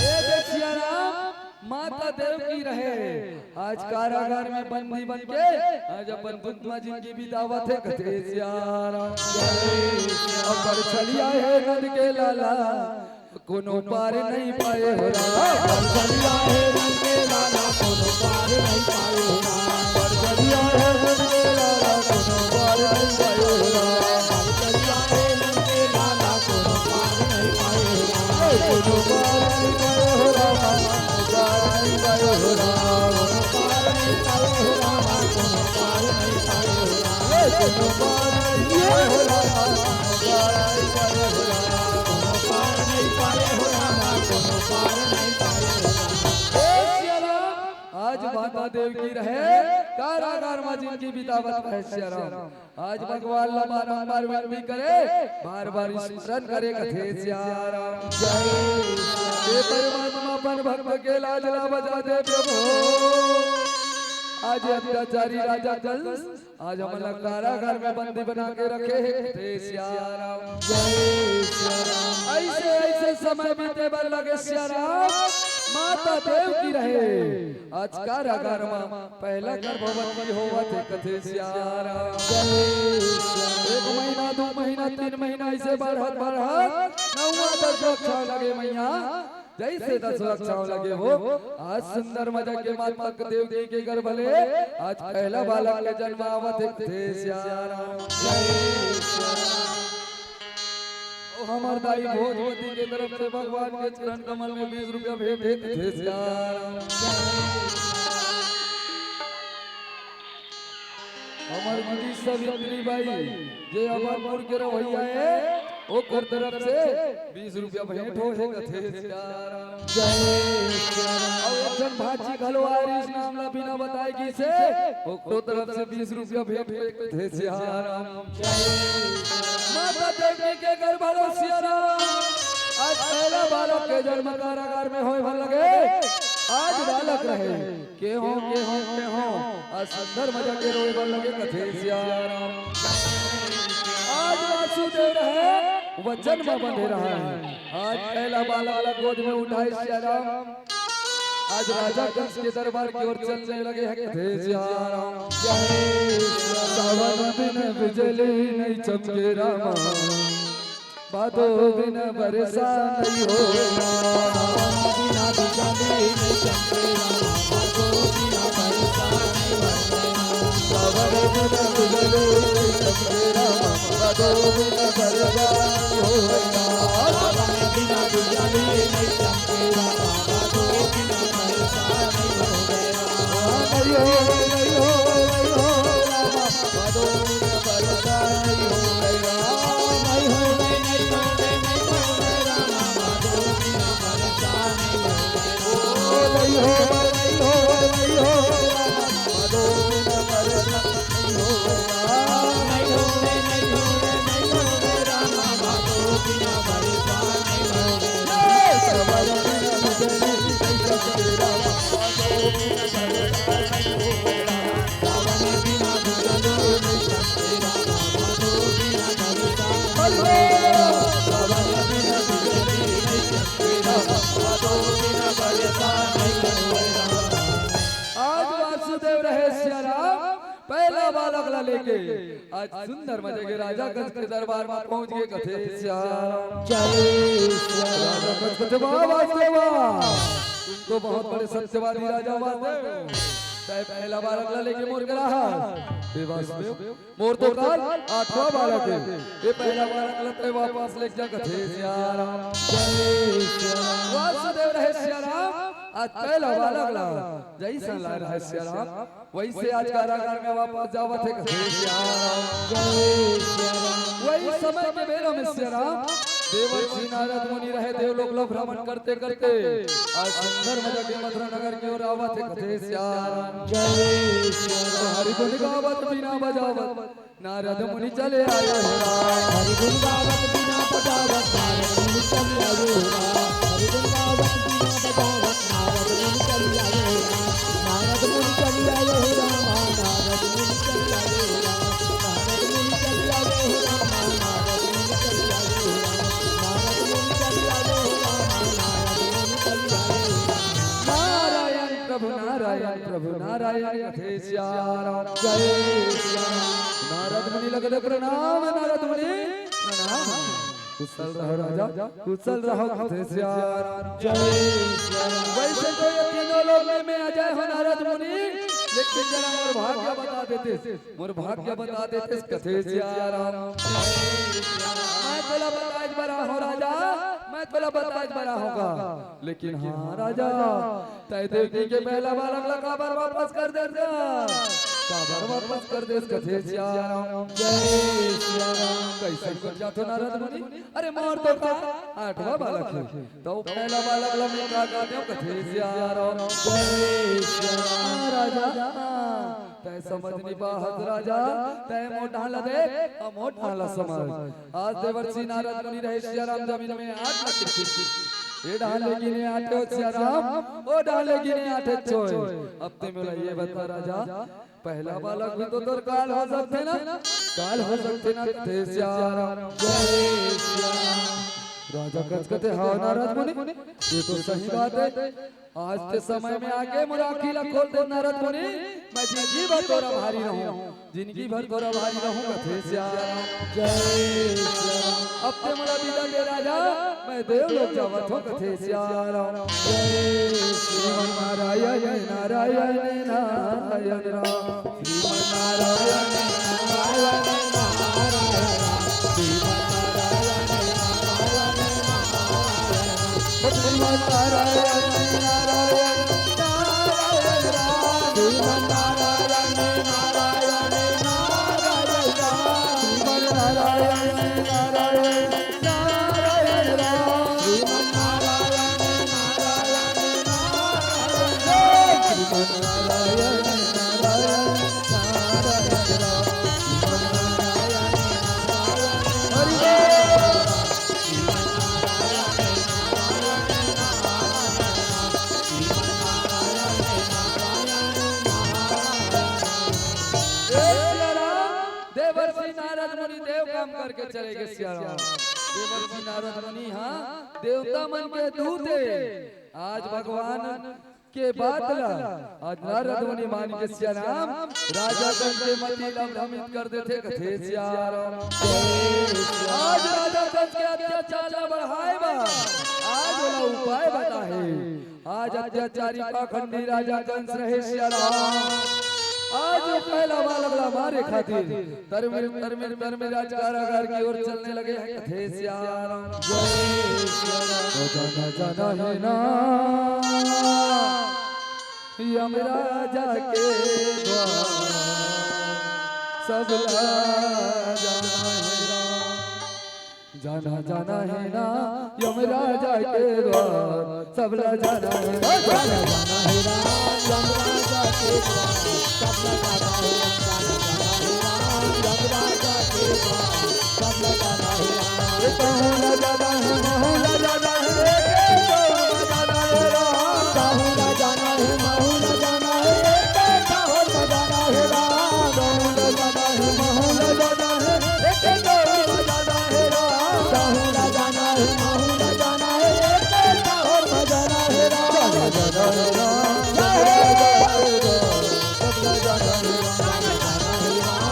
ए देख सिया राम, माता देवकी रहे, आज कारागार में बंदी बन के आज अपन दुख में जिंदगी बितावत हे कथे सिया राम। अउ बरछलिया हे नंद के लाला, कोनो पार नहीं पाए हो राम। बरछलिया हे नंद के लाला, कोनो पार नहीं पाए हो राम। बरछलिया हे नंद के लाला, कोनो पार नहीं पाए हो राम। बरछलिया हे नंद के लाला, कोनो पार नहीं पाए हो राम। ए, कोनो पार नहीं पाए हो राम, कोनो पार नहीं पाए हो राम। कोनो पार नहीं पाए हो राम, कोनो पार नहीं पाए हो राम। ए, कोनो पार नहीं पाए हो राम, कोनो पार नहीं पाए हो राम। कोनो पार नहीं पाए हो राम, कोनो पार नहीं पाए हो राम। ए, सिया राम, आज माता देवकी रहे, कारागार में जिंदगी बितावत रहे सिया राम। आज भगवान ला बारंबार विनती करे, बार-बार स्मरण करे कथे सिया राम। जय। हे परमात्मा अपन भक्त के लाज ला बचा दे प्रभु। आज अत्याचारी राजा कंस आज हमन ला कारागार में बंदी बना के रखे हे कथे सिया राम। जय सिया राम। ऐसे ऐसे समय बीते बर लगे सिया राम, माता देवकी रहे आज कारागार में पहला गर्भवती होवत हे कथे सिया राम। एक महीना, दू महीना, तीन महीना ऐसे बढ़त बढ़त नौवां दसवां छांव लगे मैया, जैसे दसवां छांव लगे हो, आज सुंदर मजा के माता देवकी के गर्भ ले आज पहला बालक के जन्म आवत हे कथे सिया राम। जय सिया राम। अउ हमर दाई भोजवती के तरफ से भगवान के चरण कमल में बीस रुपया भेंट हे कथे सिया राम। हमर दीदी सावित्री बाई जे अमरपुर के रहवइया हे, ओकर तरफ से बीस रुपया भेंट होहे कथे सिया राम। जय सिया राम। अउ एक झन भांची घलो आरिस नाम ला बिना बताए गिसे, ओकरो तरफ से बीस रुपया भेंट होहे कथे सिया राम। माता देवकी के गर्भ ले सिया राम, आज पहला बालक के जन्म कारागार में होय बर लगे। आज बालक रहे, केहो, केहो, केहो, आज सुंदर मजा के रोय बर लगे कथे सिया राम। आज वासुदेव रहे, वचन में बंधे रहे, आज पहला बालक ला गोद में उठाए सिया राम। आज राजा कंस के दरबार की ओर चलने लगे हे कथे सिया राम। जय सिया राम। सावन बिन बिजली नहीं चमके रामा, भादो बिन बरसा नहीं हो रामा। सावन बिन बिजली नहीं चमके रामा, भादो बिन बरसा नहीं हो रामा। सावन बिन बिजली नहीं चमके रामा, भादो बिन बरसा नहीं हो रामा। सावन बिन बिजली नहीं चमके रामा, भादो बिन बरसा नहीं हो रामा। नहीं हो, नहीं हो, नहीं हो रामा, भादो बिन बरसा नहीं हो रामा। नहीं हो, नहीं, नहीं हो, नहीं, नहीं हो रामा, भादो बिन बरसा नहीं हो रामा। ओ नहीं हो, नहीं हो, नहीं हो रामा, भादो बिन बरसा नहीं हो रामा। नहीं हो, बालक ला लेके आज सुंदर मजा के राजा कंस के दरबार में पहुंच गए। कथे सियाराम। जय सियाराम। राजा कंस कथे, "वाह वासुदेवा, तुम तो बहुत बड़े सत्यवादी राजा वासुदेव। तय पहला बालक ला लेके मोर करा हा। हे वासुदेव, मोर तो काल आठवां बालक हे। ये पहला बालक ला तय वापस लेके जा।" कथे सियाराम। जय सियाराम। वासुदेव रहे सियाराम, आज पहला बालक ला जैसा ला रहे सियाराम, वैसे आज कारागार में वापस जावत हे। कथे सियाराम। जय सियाराम। वही समय के बेरा में सियाराम, देवर्षि नारद मुनि रहे देवलोक ला भ्रमण करते करते आज सुंदर मजा के मथुरा नगर की ओर आवत हे। कथे सियाराम। जय सियाराम। हरि गुण गावत बीना बजावत नारद मुनि चले आए हो राम। हरि गुण गावत बीना बजावत नारद मुनि चले आए हो राम। हरि गुण गावत बीना बजावत नारद मुनि चले आए हो राम। नारद मुनि चले आए हो राम। नारद मुनि चले आए हो राम। नारद मुनि चले आए हो राम। नारद मुनि चले आए हो राम। नारद मुनि चले आए हो राम। नारद मुनि चले आए हो राम। नारायण प्रभु नारायण प्रभु नारायण। कथे सियाराम। जय सियाराम। नारद मुनि लगत हे प्रणाम, नारद मुनि प्रणाम। कुशल रहो राजा, कुशल रहो। कथे सियाराम। जय सियाराम। वैसे तो ये तीनों लोक में मैं अजय हो नारद मुनि, लेकिन जरा मोर भाग्य बता देते, मोर भाग्य बता देते। कथे सियाराम। मैं तोला बताए बरा हो राजा, मैं तोला बताए बरा होगा। लेकिन हाँ राजा, तय देवकी के पहला बालक ला काबर वापस कर दे रे? काबर वापस कर दे? कथे सियाराम। जय सियाराम। कैसे कर जाथो नारद मुनि? अरे मोर तो का आठवां बालक हे, तो पहला बालक ला मैं का कर देव? कथे सियाराम। जय सियाराम। राजा, तय समझ नहीं पाहत राजा, तय मोर डाहन ला देख, अउ मोर डाहन ला समझ। आज देवर्षि नारद मुनि रहे सियाराम जमीन में आठ लग। ये डाहन ले गिने आठ हो सियाराम, ओ डाहन ले गिने आठ छोय। अब ते मोला ये बता राजा, पहला बालक भी तो तोर काल हो सकथे ना, काल हो सकथे ना। कथे सियाराम। जय सियाराम। राजा कंस कथे, हाँ नारद मुनि, ये तो सही बात हे। आज के समय में आके मोर आँखी ला खोल दे नारद मुनि, मैं जिंदगी भर तोर आभारी रहूं, जिंदगी भर तोर आभारी रहूं। कथे सियाराम। जय सियाराम। अब ते मोला बिदा दे राजा, मैं देवलोक जावत हों। कथे सियाराम। जय श्रीमन नारायण नारायण नारायण राम। श्रीमन नारायण नारायण नारायण राम। श्रीमन नारायण नारायण नारायण राम। श्रीमन नारायण नारायण नारायण राम। श्रीमन नारायण नारायण नारायण राम। श्रीमन नारायण नारायण नारायण राम। श्रीमन नारायण नारायण नारायण राम। श्रीमन नारायण नारायण नारायण राम। श्रीमन नारायण नारायण हरि बोल। ए सियाराम, देवर्षि नारद मुनि देव काम करके चले गए सियाराम। देवर्षि नारद मुनि हाँ देवता मन के दूत हे। आज भगवान के बात ला आज नारद मुनि मान के सियाराम राजा कंस के मति ला भ्रमित कर देथे। कथे सियाराम। आज राजा कंस के अत्याचार ला बढ़ाए बर आज ओला उपाय बताहे। आज अत्याचारी पाखंडी राजा कंस रहे सियाराम। आज वो पहला बालक ला मारे खातिर तरमिर तरमिर तरमिर राज कारागार की ओर चलने लगे हैं। कथे सियाराम। जय सियाराम। ओ जाना जाना हे ना यमराजा के द्वार, सबला जाना हे ना। जाना जाना हे ना यमराजा के द्वार, सबला जाना हे ना। जाना जाना हे ना यमराजा के द्वार, सबला जाना हे ना। जाना जाना हे ना यमराजा के द्वार, सबला जाना हे ना। ये कहूँ ना जाना हे, महूँ ना जाना हे, एक एक दौर में जाना हे ना। कहूँ ना जाना हे, महूँ ना जाना हे, एक एक दौर में जाना हे ना। कहूँ ना जाना हे, महूँ ना जाना हे, महूँ ना जाना हे, एक एक दौर में जाना हे ना। कहूँ ना जाना हे, महूँ ना जाना हे, एक एक दौर में जाना हे ना। जाना जाना हे ना, जाना जाना हे ना, सबला जाना हे ना। जाना जाना हे ना,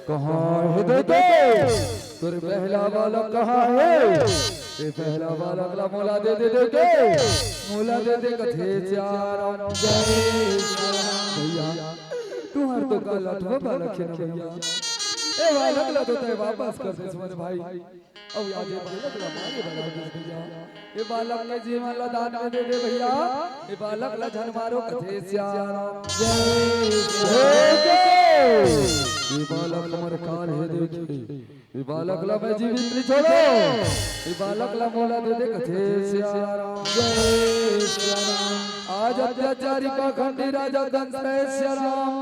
कहाँ है दे दे? तोर पहला बालक कहाँ है? ए पहला बालक ला मोला दे दे दे के। मोला दे दे कथे सियाराम। जय सियाराम। भैया, तुम्हार तो काल अठवा बालक है ना भैया? ए बालक ला तो तय वापस कर दे सुमन भाई। अब आज ए बालक ला मारे बना दे भैया। ए बालक के जीवन ला दान में दे दे भैया। ए बालक ला झन मारो कथे सियाराम। जय सियाराम। ए बालक हमर काल है देखी। ए बालक ला मैं जीवित नहीं छोड़ो। ए बालक ला मोला दे दे कथे सियाराम। जय सियाराम। आज अत्याचारी पाखंडी राजा कंस है सियाराम।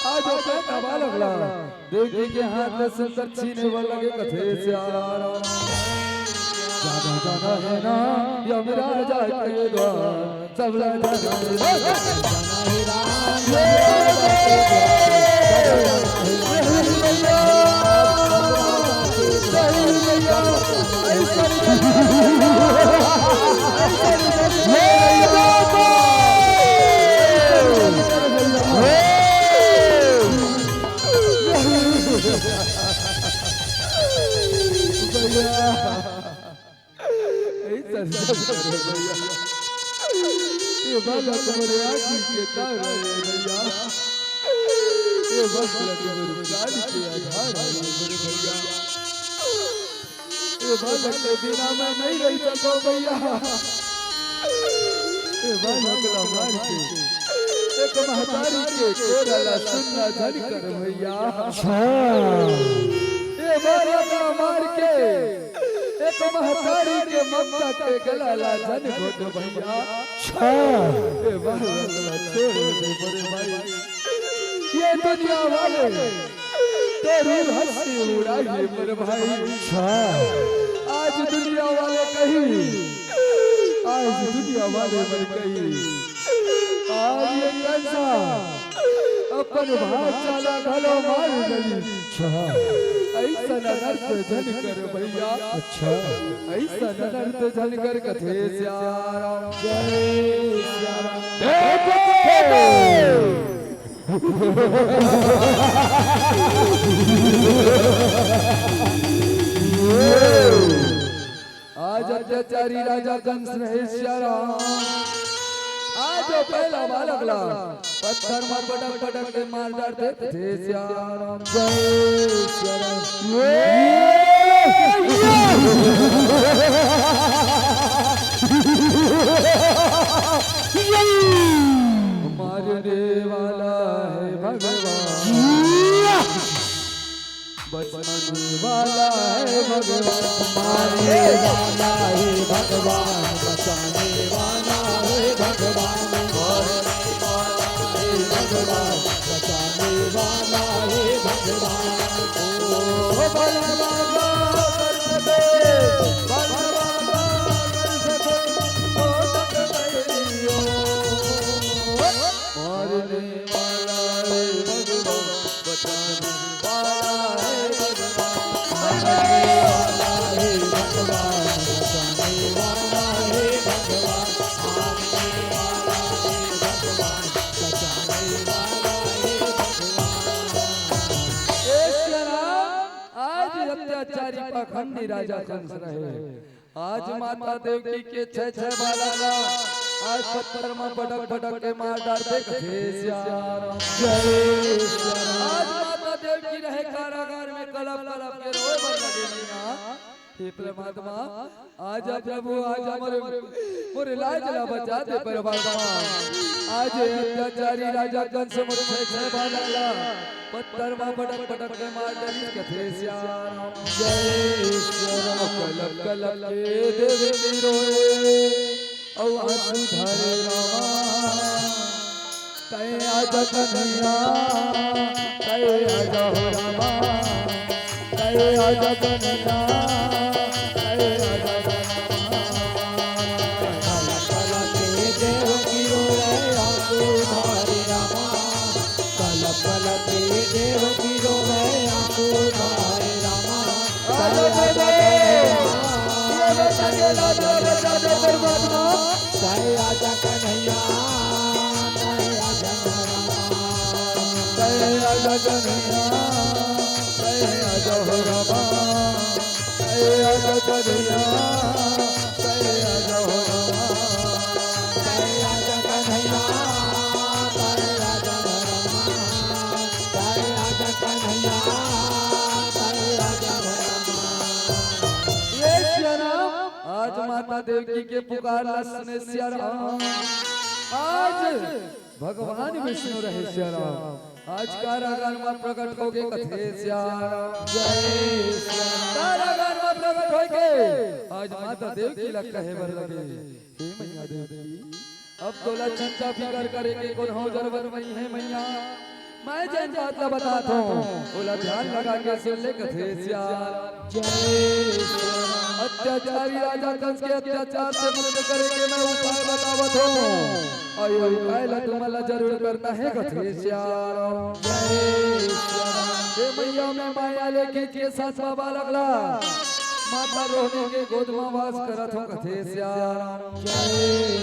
आज अपने बालक ला देवकी के हाथ ले सुंदर छीने वाला के कथे सियाराम। जाना जाना है ना यमराजा के द्वार। ऐसा नहीं करे भैया। ये बालक मोरे आँखी के तारा है भैया। ये बालक मोरे प्राण के आधार है मोरे भैया। ये बालक के बिना मैं नहीं रह सकूं भैया। ये बालक ला मार के एक महतारी के कोरा ला सुन्ना झन कर भैया। अच्छा। ये बालक ला मार के एक महतारी के ममता के गला ला झन घोट भैया। अच्छा। ए बालक ला छोड़ दे मोरे भाई। ये दुनिया वाले तेरी हंसी उड़ाही मोरे भाई। अच्छा। आज दुनिया वाले कही, आज दुनिया वाले मन कही, आज ये कंसा अपन भांचा ला घलो मार डरी। अच्छा। ऐसन अनर्थ झन कर भैया। अच्छा। ऐसन अनर्थ झन कर कथे सियाराम। जय सियाराम। जय जय। आज अत्याचारी राजा कंस रहे सियाराम। आज वो पहला बालक ला पत्थर में पटक पटक के मार डारथे सियाराम। जय सियाराम। मारने वाला है भगवान। बचाने वाला है भगवान। मारने वाला है भगवान, बचाने वाला है भगवान। मारने वाला है भगवान, बचाने वाला है भगवान। ओ बलवा कर सके, बलवा कर सके, ओ तक नहीं हो। मारने वाला है भगवान, बचाने वाला है भगवान। मारने वाला है भगवान, बचाने वाला है भगवान। मारने वाला है भगवान, बचाने वाला है भगवान। ए सियाराम, आज अत्याचारी पाखंडी राजा कंस रहे। आज माता देवकी के छह छह बालक ला आज पत्थर में पटक पटक के मार डारथे सियाराम। जय सियाराम। आज माता देवकी रहे कारागार में कलप कलप के रोए बर लगे मीना। हे परमात्मा, आज प्रभु, आज हमर मोर लाज ला बचा दे परमात्मा। आज अत्याचारी राजा कंस मोर छह छह बालक ला पत्थर मा पटक पटक के मार डरिस कथे सियाराम। जय सियाराम। कलप कलप के देवी रोए, अउ आंसू ढारे रामा। तय आजा कन्हैया, तय आजा हो रामा। तय आजा कन्हैया, तय आजा हो रामा। कलप कलप के राजा बचा दे परमात्मा। जय राजा कन्हैया, जय राजा धर्मा। जय राजा कन्हैया, जय राजा हो रामा। जय राजा कन्हैया, जय राजा हो रामा। जय राजा कन्हैया, जय राजा धर्मा। जय राजा कन्हैया, जय राजा धर्मा। ये सिया राम, आज माता देवकी के पुकार ला सुने सिया राम। आज भगवान विष्णु रहे सिया राम। आज कारागार मा प्रकट होके कथे सिया राम। जय सिया राम। कारागार मा प्रकट होके आज माता देवकी ला कहे बर लगे, हे मैया देवकी, अब तोला चिंता फिकर करे के कोनो जरूरत नइ हे मैया। मैं जेन बात ला बतात हूँ, ओला ध्यान लगा के सुन ले कथे सिया राम। जय सिया राम। अत्याचारी राजा कंस के अत्याचार से मुक्त करे के मैं उपाय बतावत हूँ। अउ ये उपाय ला तुमन ला जरूर करना हे कथे सिया राम। जय सिया राम। हे मैया, मैं माया ले खींच के सातवां बालक ला माता रोहिणी के गोद मा वास करत हूँ कथे सिया राम। जय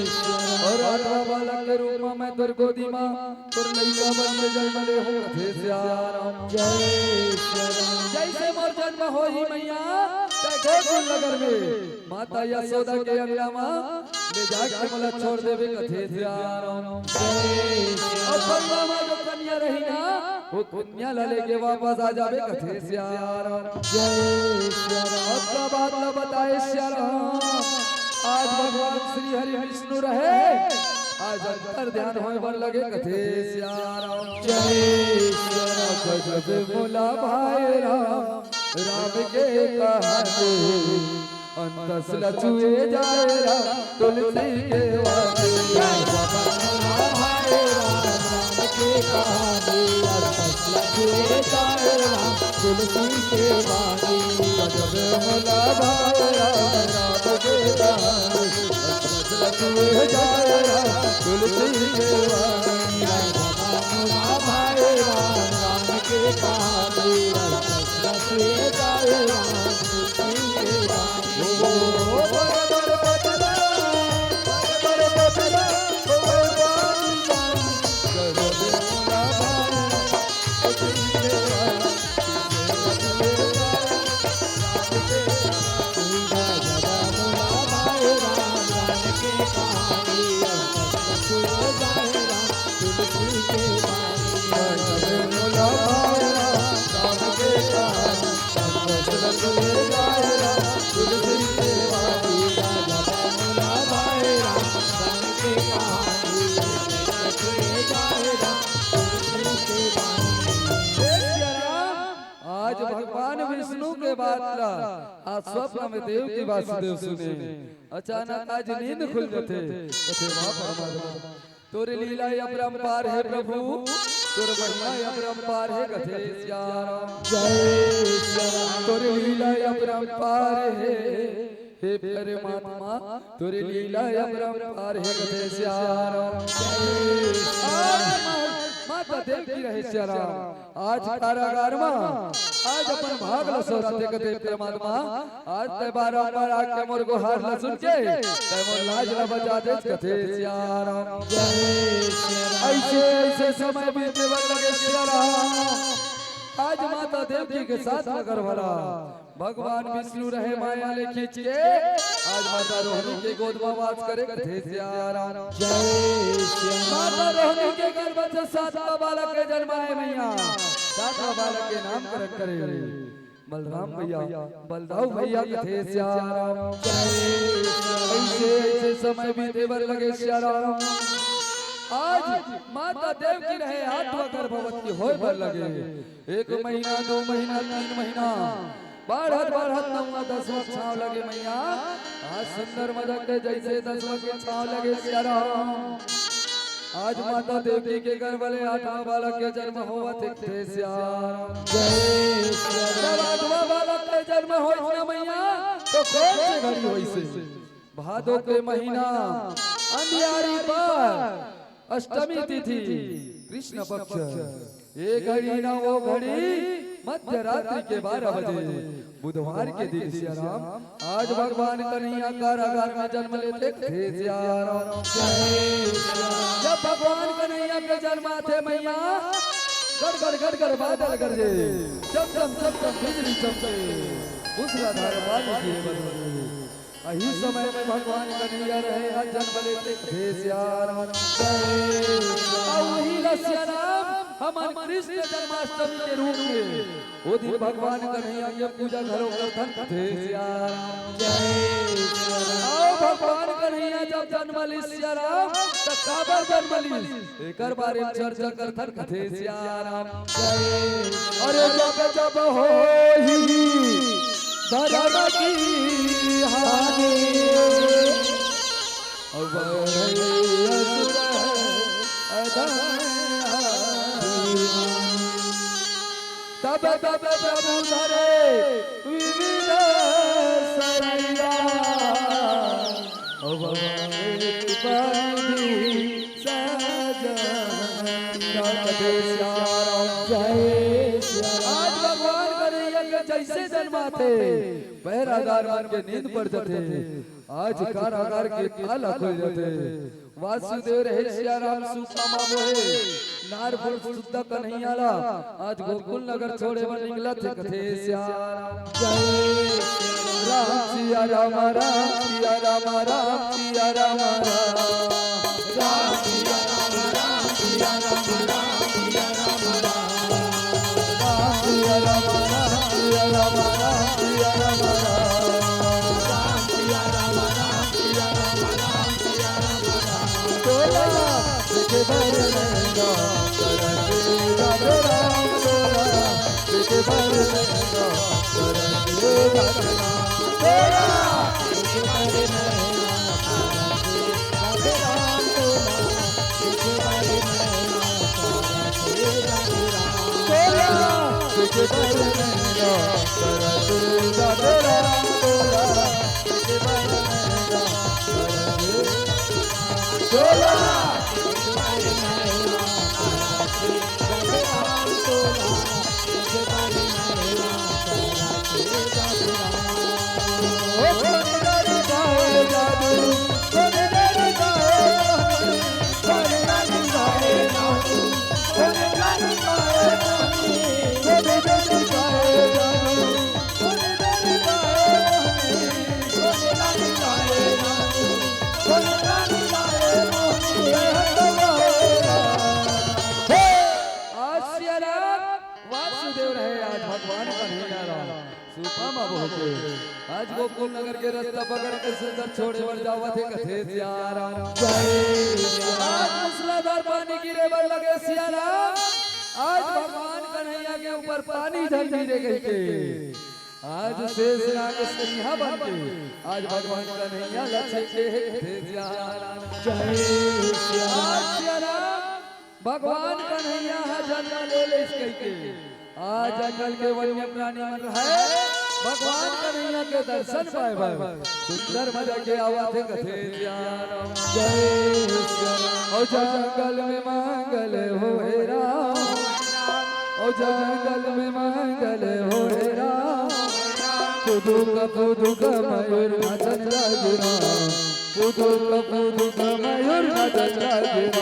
सिया राम। अउ आठवां बालक के रूप मा मैं तोर गोदी मा तोर लइका बन के जन्म ले हूँ कथे सिया राम। जय सिया राम। जइसे मोर जन्म होही मैया, तैं गोकुल नगर में माता यशोदा के अंगना मा ले जाके मोला छोड़ देबे कथे सिया राम। जय सिया राम। अउ पंडवा मा जो कन्या रही ना, वो कन्या ला लेके वापस आ जाबे कथे सिया राम। जय सिया राम। अतना बात ला बताए सिया राम। आज भगवान श्री हरि विष्णु रहे, आज अंतर ध्यान होय बर लगे कथे सिया राम। जय सिया राम। गजब मोला भाए राम, राम के कहानी। अंतस ल छुए जाए राम, तुलसी के वाणी। गजब मोला भाए राम, राम के कहानी। अंतस ल छुए जाए राम, तुलसी के वाणी। गजब मोला भाए राम, राम के कहानी। अंतस ल छुए जाए राम, तुलसी के वाणी। गजब मोला भाए राम, राम के कहानी। अंतस ल छुए जाए राम, तुलसी के वाणी। आज भगवान विष्णु के बात ला आज स्वप्न में देवकी वासुदेव सुने। अचानक आज नींद खुल जथे। कथे, "वाह परमात्मा, तोरे लीला अपरंपार हे प्रभु, तोरे महिमा अपरंपार हे।" कथे सिया राम। जय सिया राम। तोरे लीला अपरंपार हे, हे परमात्मा, तोरे लीला अपरंपार हे। कथे सिया राम। जय सिया राम। आज मा-, माता देवकी रहे सिया राम। आज कारागार मा, आज अपन भाग ल सोरथे कथे परमात्मा, आज तैं बारंबार आके मोर गोहार ल सुन के, तैं मोर लाज ल बचा देस कथे सिया राम। अइसे, अइसे समय बीते बर लगे सिया राम। आज माता देवकी के सातवां गर्भ ला भगवान विष्णु रहे माया ले खींच के, आज माता रोहिणी के गोद मा वास करे कथे सिया राम। जय सिया राम। माता रोहिणी के गर्भ से सातवां बालक के जन्म आए मैया, सातवां बालक के नामकरण करे बलराम भैया, बलदाऊ भैया कथे सिया राम। जय सिया राम। अइसे, अइसे समय बीते बर लगे सिया राम। आज माता देवकी रहे आठवां गर्भवती होय बर लगे। एक महीना, दू महीना, तीन महीना, बाढ़त बाढ़त नौवां दसवां छांव लगे मैया। आज सुंदर मदक के जइसे दसवां के छांव लगे सिया राम। आज माता देवकी के गर्भ ले आठवां बालक के जन्म होवत हे कथे सिया राम। जय सिया राम। जब आठवां बालक के जन्म होइस ना मैया, त कोन से घड़ी होइस हे? भादो के महीना अंधियारी पर अष्टमी तिथि, कृष्ण पक्ष, ये घड़ी ना वो घड़ी, मध्य रात्रि के बारह बजे, बुधवार के दिन सिया राम, आज भगवान कन्हैया कारागार में जन्म लेथे, कथे सिया राम। जब भगवान कन्हैया के जन्म आथे मैया, गड़ गड़ गड़ गड़ बादल गरजे, चम चम चम चम बिजली चमके, मूसलाधार पानी गिरे बरसे। अही समय में भगवान कन्हैया रहे ह जन्म लेथे, कथे सिया राम। अउ उही ल सिया राम हमन कृष्ण जन्माष्टमी के रूप में ओ दिन भगवान कन्हैया के पूजा घलो करथन, कथे सिया राम। अउ भगवान कन्हैया जब जन्म लिस सिया राम, त काबर जन्म लिस? एकर बारे में चर्चा करथन, कथे सिया राम। अरे जब जब होही धर्म की हानि, बढ़े असुर अधम। तब तब प्रभु धरे विविध शरीरा, अवैत बंदी सजन। जय सिया राम, जय सिया राम। आज भगवान कन्हैया के जइसे जन्म आथे, बैरागार मन के नींद पड़ जाथे। आज कारागार के ताला खुल जाथे। वासुदेव रहे सिया राम, सुपा मा बोहे नारपुर सुद्धा कन्हैया ला, आज गोकुल नगर छोड़े बर निकलत हे, कथे सिया राम। जय राम सिया राम, राम सिया राम, राम सिया राम, राम। राम सिया राम, राम सिया राम, राम सिया राम, राम। राम सिया राम, राम सिया राम, राम सिया राम, राम। राम सिया राम, राम सिया राम, राम सिया राम, राम। तोला देखे बर नैना तरसे राधे राम, तोला देखे बर नैना तरसे राधे राम, तोला देखे बर नैना तरसे राधे राम, तोला देखे बर नैना तरसे राधे राम, तोला देखे बर नैना तरसे राधे राम, तोला देखे बर नैना तरसे आज सिया राम वासुदेव रहे, आज भगवान कन्हैया राम सुपा मा बोहके आज गोकुल नगर के रास्ता पकड़ के सुंदर छोड़े बर जावत हे, कथे सिया राम। आज मूसलाधार पानी गिरे बर लगे सिया राम, आज भगवान कन्हैया के ऊपर पानी झन गिरे कहिके आज शेष नाग सिंह बन के आज भगवान कन्हैया ल छेके हे, कथे सिया राम। जय सिया राम। आज सिया राम भगवान कन्हैया ह जन्म ले लेस कहिके आज जंगल के वन्य प्राणी मन रहे भगवान कन्हैया के दर्शन पाए बर सुंदर मजा के आवत हे, कथे सिया राम। जय सिया राम। ओ जंगल में मंगल होए राम, ओ जंगल में मंगल होए राम, फुदुक फुदुक मयूर नाचन लागे राम, फुदुक फुदुक मयूर नाचन लागे राम।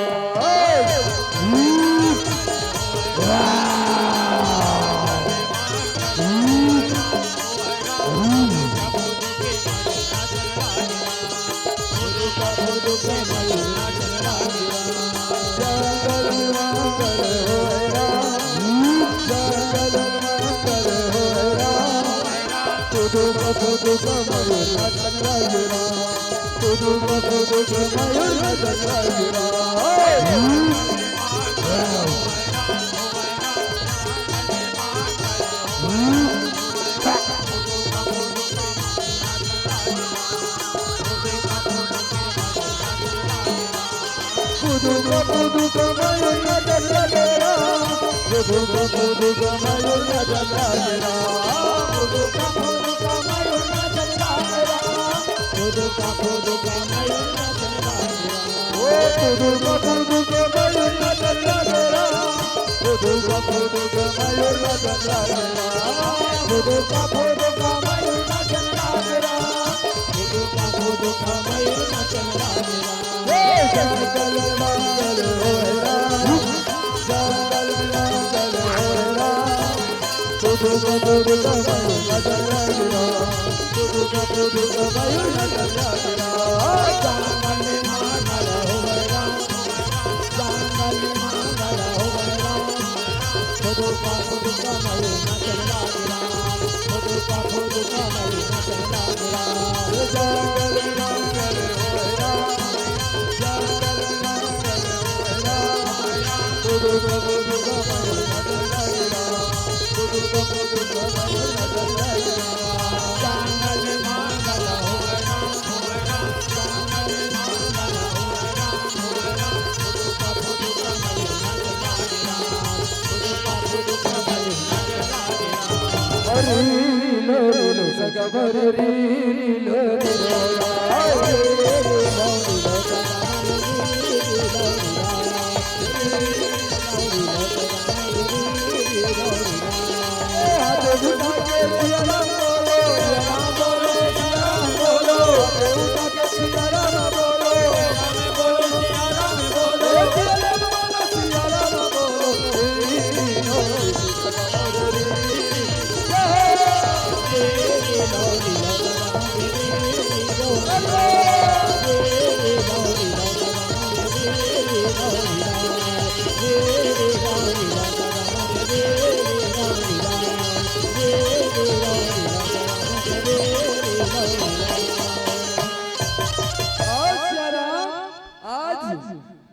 आज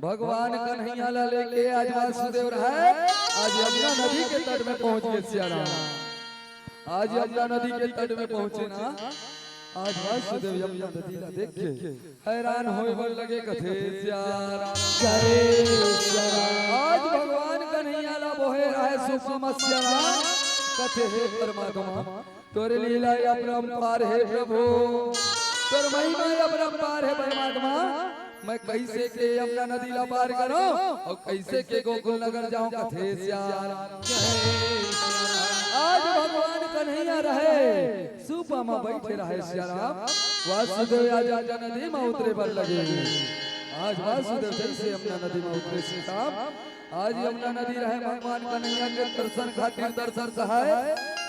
भगवान कन्हैया ला लेके आज वासुदेव रहय, आज यमुना नदी के तट में पहुंच गे सिया राम। आज यमुना नदी के तट में पहुंचे ना, आज वासुदेव यमुना नदी ला देख के हैरान होय बर लगे कथे सिया राम। जय सिया राम। आज भगवान कन्हैया ला बोहे रहय सुपमा सिया राम, कथे हे परमात्मा, तोर लीला अपरंपार हे प्रभु, तोर महिमा अपरंपार हे परमात्मा। मैं कइसे के यमुना नदी ला पार करंव अउ कइसे के गोकुल नगर जांव कथे सिया राम। आज भगवान कन्हैया रहय, सुपमा बइठे रहय सिया राम। वासुदेव आज यमुना नदी म उतरे बर लगे। आज वासुदेव जइसे यमुना नदी म उतरे सिया राम, आज यमुना नदी रहय भगवान कन्हैया के दर्शन खातिर, दर्शन सहाय।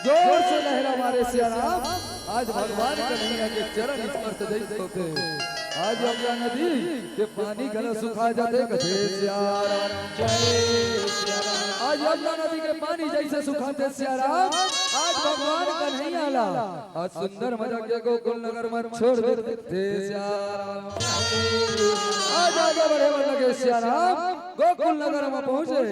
जोर से लहरा मारे सिया राम, आज भगवान कन्हैया के चरण स्पर्श जइसे होथे। आज यमुना नदी के पानी घलो सुखा जाथे कथे सिया राम। जय सिया राम। आज यमुना नदी के पानी जइसे सुखाथे सिया राम, आज भगवान कन्हैया ला आज सुंदर मजा के गोकुल नगर म छोड़ देथे सिया राम। आज आगे बढ़े बर लगे सिया राम, गोकुल नगर म पहुंचे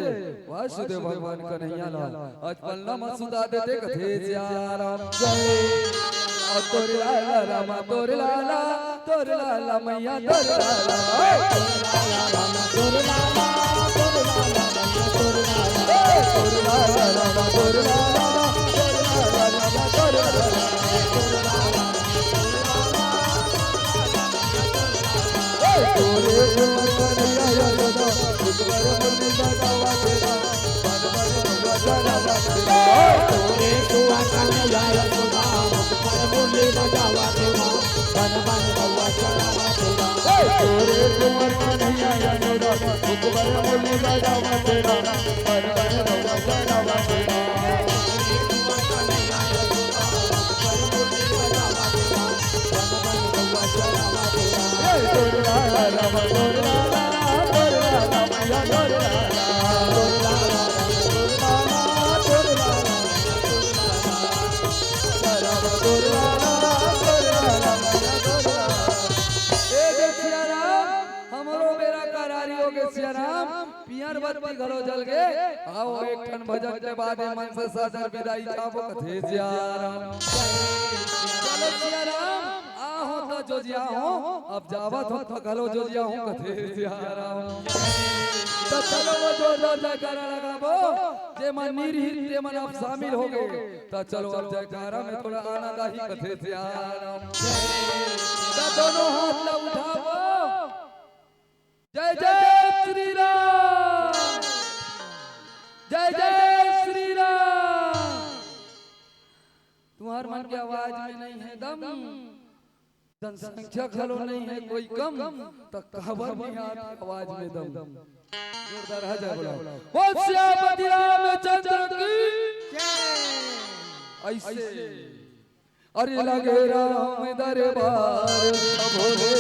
वासुदेव भगवान कन्हैया ला आज पलना म सुता देथे कथे सिया राम। जय। ओ तोरे लाला रामा, तोरे लाला, तोरे लाला मैया, तोरे लाला। ए दे सिया राम, हमरो बेरा करारी हो गे सिया राम, पियर बत्ती घलो जल गे। आओ एक ठन भजन के बाद ए मन से सादर विदाई चाहबो कथे सिया राम। चलो सिया राम, आहो त जोजियाहूं, अब जावत हों त घलो जोजियाहूं कथे सिया राम। त चलो वो जोरदार जयकारा लगाबो, जे मन नइ रिहिस ते मन अब शामिल हो गे। त चलो अब जयकारा में थोड़ा आनंद आही कथे सिया राम। त दोनों हाथ ला उठाबो। जय जय श्री राम, जय जय श्री राम। के आवाज में नहीं है दम, जनसंख्या घलो नहीं है कोई कम, त काबर नहीं आत आवाज में दम। जोरदार है जय बोला। बोल सियापति रामचंद्र की। ऐसे अरे लगे राम दरबार भोले,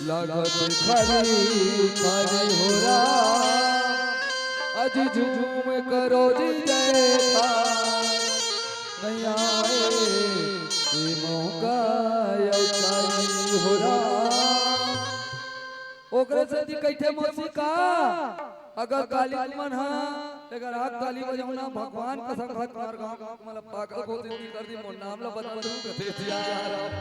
लागत खाली खाली हो राम। अजी झूम करो जी जयकार, नहीं आए ये मौका अवतारी हो राम। ओकरे सेती कहिथे मौसी का, अगर काली तुमन ह अगर आज ताली बजाहू ना, भगवान कसम खा तुम्हार गाँव मतलब पागल घोषित नहीं कर दी, मोर नाम ला बदल दूँ कथे सियाराम।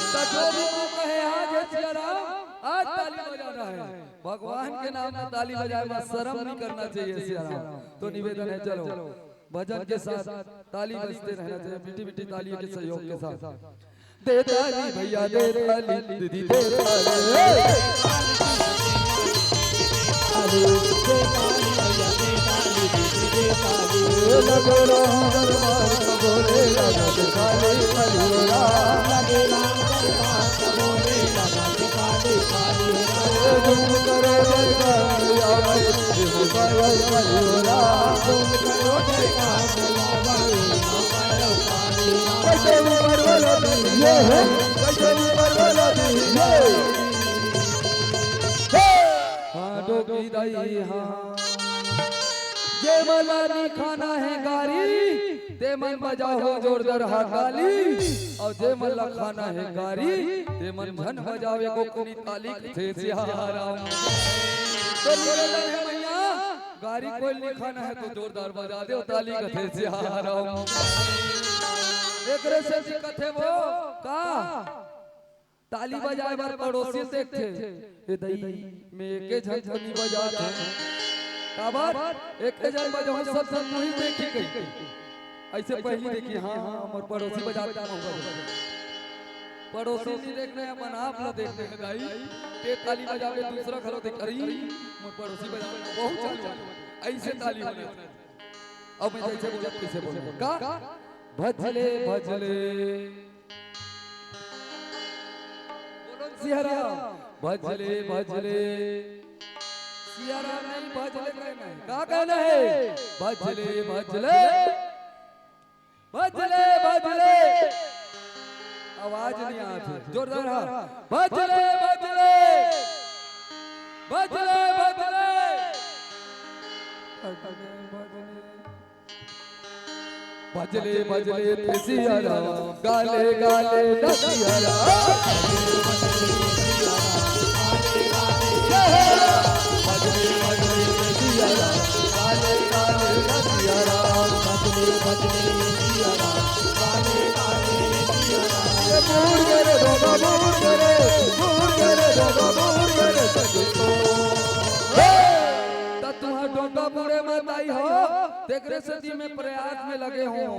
त जो भी मौका है आज है सियाराम, आज ताली बजाना है। भगवान के नाम में ताली बजाए में शर्म नहीं करना चाहिए सियाराम। तो निवेदन है, चलो भजन के साथ ताली बजते रहना चाहिए, मीठी मीठी तालियों के सहयोग के साथ। दे ताली भैया, दे ताली दीदी, दे ताली। लगे राम दरबार का भोले, लगे खाली खाली हो राम। लगे राम दरबार का भोले, लगे खाली खाली हो राम। तुम करो जयकार मैया भाई, तुम करो खाली हो राम। तुम करो जयकार मैया भाई, तुम करो खाली हो राम। कैसे ऊपर वाला दिल ये है, कैसे ऊपर वाला दिल ये। हाँ, डोगी दाई, हाँ। जे मन ला नी खाना है गारी, ते मन बजाओ जोरदार हाथाली। अउ जे मन ला खाना है गारी, ते मन झन बजाओ एको कुनी ताली कथे सियाराम। तो निवेदन है मैया, गारी कोई नी खाना है तो जोरदार बजा दे ताली कथे सियाराम। एकरे सेती कथे वो का ताली बजाए बर पड़ोसी देखथे, ए दई, मैं एके झन तो नी बजात हूँ। काबर? एके झन बजाहूँ, सब झन मुही देखी कही। ऐसे पहली देखी, हाँ, हाँ, मोर पड़ोसी बजात हे, मैं बजात हूँ। पड़ोसी नी देखना है, अपन आप ला देखना है दई। ते ताली बजाबे, दूसरा घलो देख, अरे, मोर पड़ोसी बजात हे, बहुत चालू है। ऐसे ताली बजात हे। अब मैं जैसे बोला, तैसे बोलना। का? भजले, भजले। बोलो सियाराम। भजले, भजले। सियाराम नहीं, भजले कहना है। का कहना है? भजले, भजले। भजले, भजले। आवाज नहीं आती। जोरदार, हाँ। भजले, भजले। भजले, भजले। भजले, भजले थे सियाराम, गाले, गाले थे सियाराम। भजले, भजले थे सियाराम, गाले, गाले थे सियाराम। भजले, भजले थे सियाराम, गाले, गाले थे सियाराम। ये बूढ़ गे रे बाबा, बूढ़ गे रे, बूढ़ गे रे बाबा, बूढ़ गे रे सजतो। हे! त तुहां डोंगा बूढ़े मत आई हो, तेकरे सेती मैं प्रयास में लगे हूँ।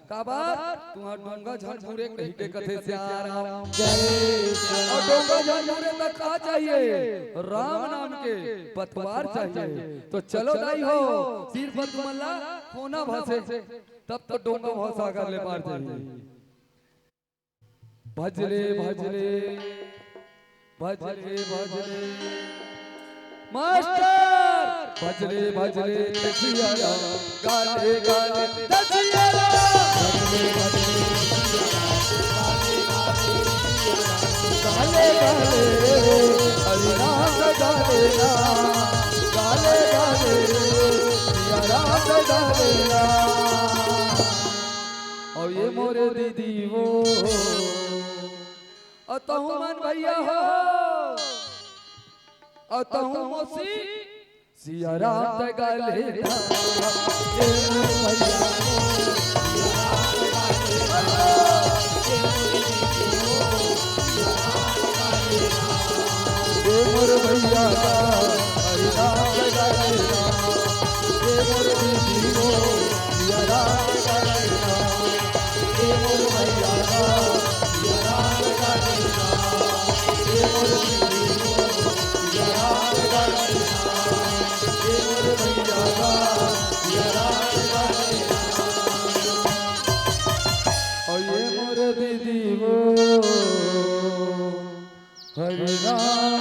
काबर? तुहां डोंगा झन बूढ़े कहिके कथे सियाराम। जय सिया राम। अउ डोंगा झन बूढ़े त का चाहिए? राम नाम के पतवार चाहिए। तो चलो दाई हो, सिर पर तुमन ला खोना भसे, तब तो डोंगा भवसागर ले पार जाही। भजले, भजले। भजले, भजले। मास्टर! भजले, भजले, थे सियाराम, गाले, गाले, थे सियाराम। भजले, भजले, गाले, गाले, हरि नाम गाले ना। गाले, गाले, सियाराम गाले ना। अउ ये मोरे दीदी वो। अउ तहूं मन भैया हो, अउ तहूं मौसी, सियाराम तैं गाले ना। ए मोर भैया हो, ए मोर भैया का, हरि नाम तैं गाले ना। ए मोर दीदी हो, सियाराम तैं गाले ना। ए मोर भैया का, राम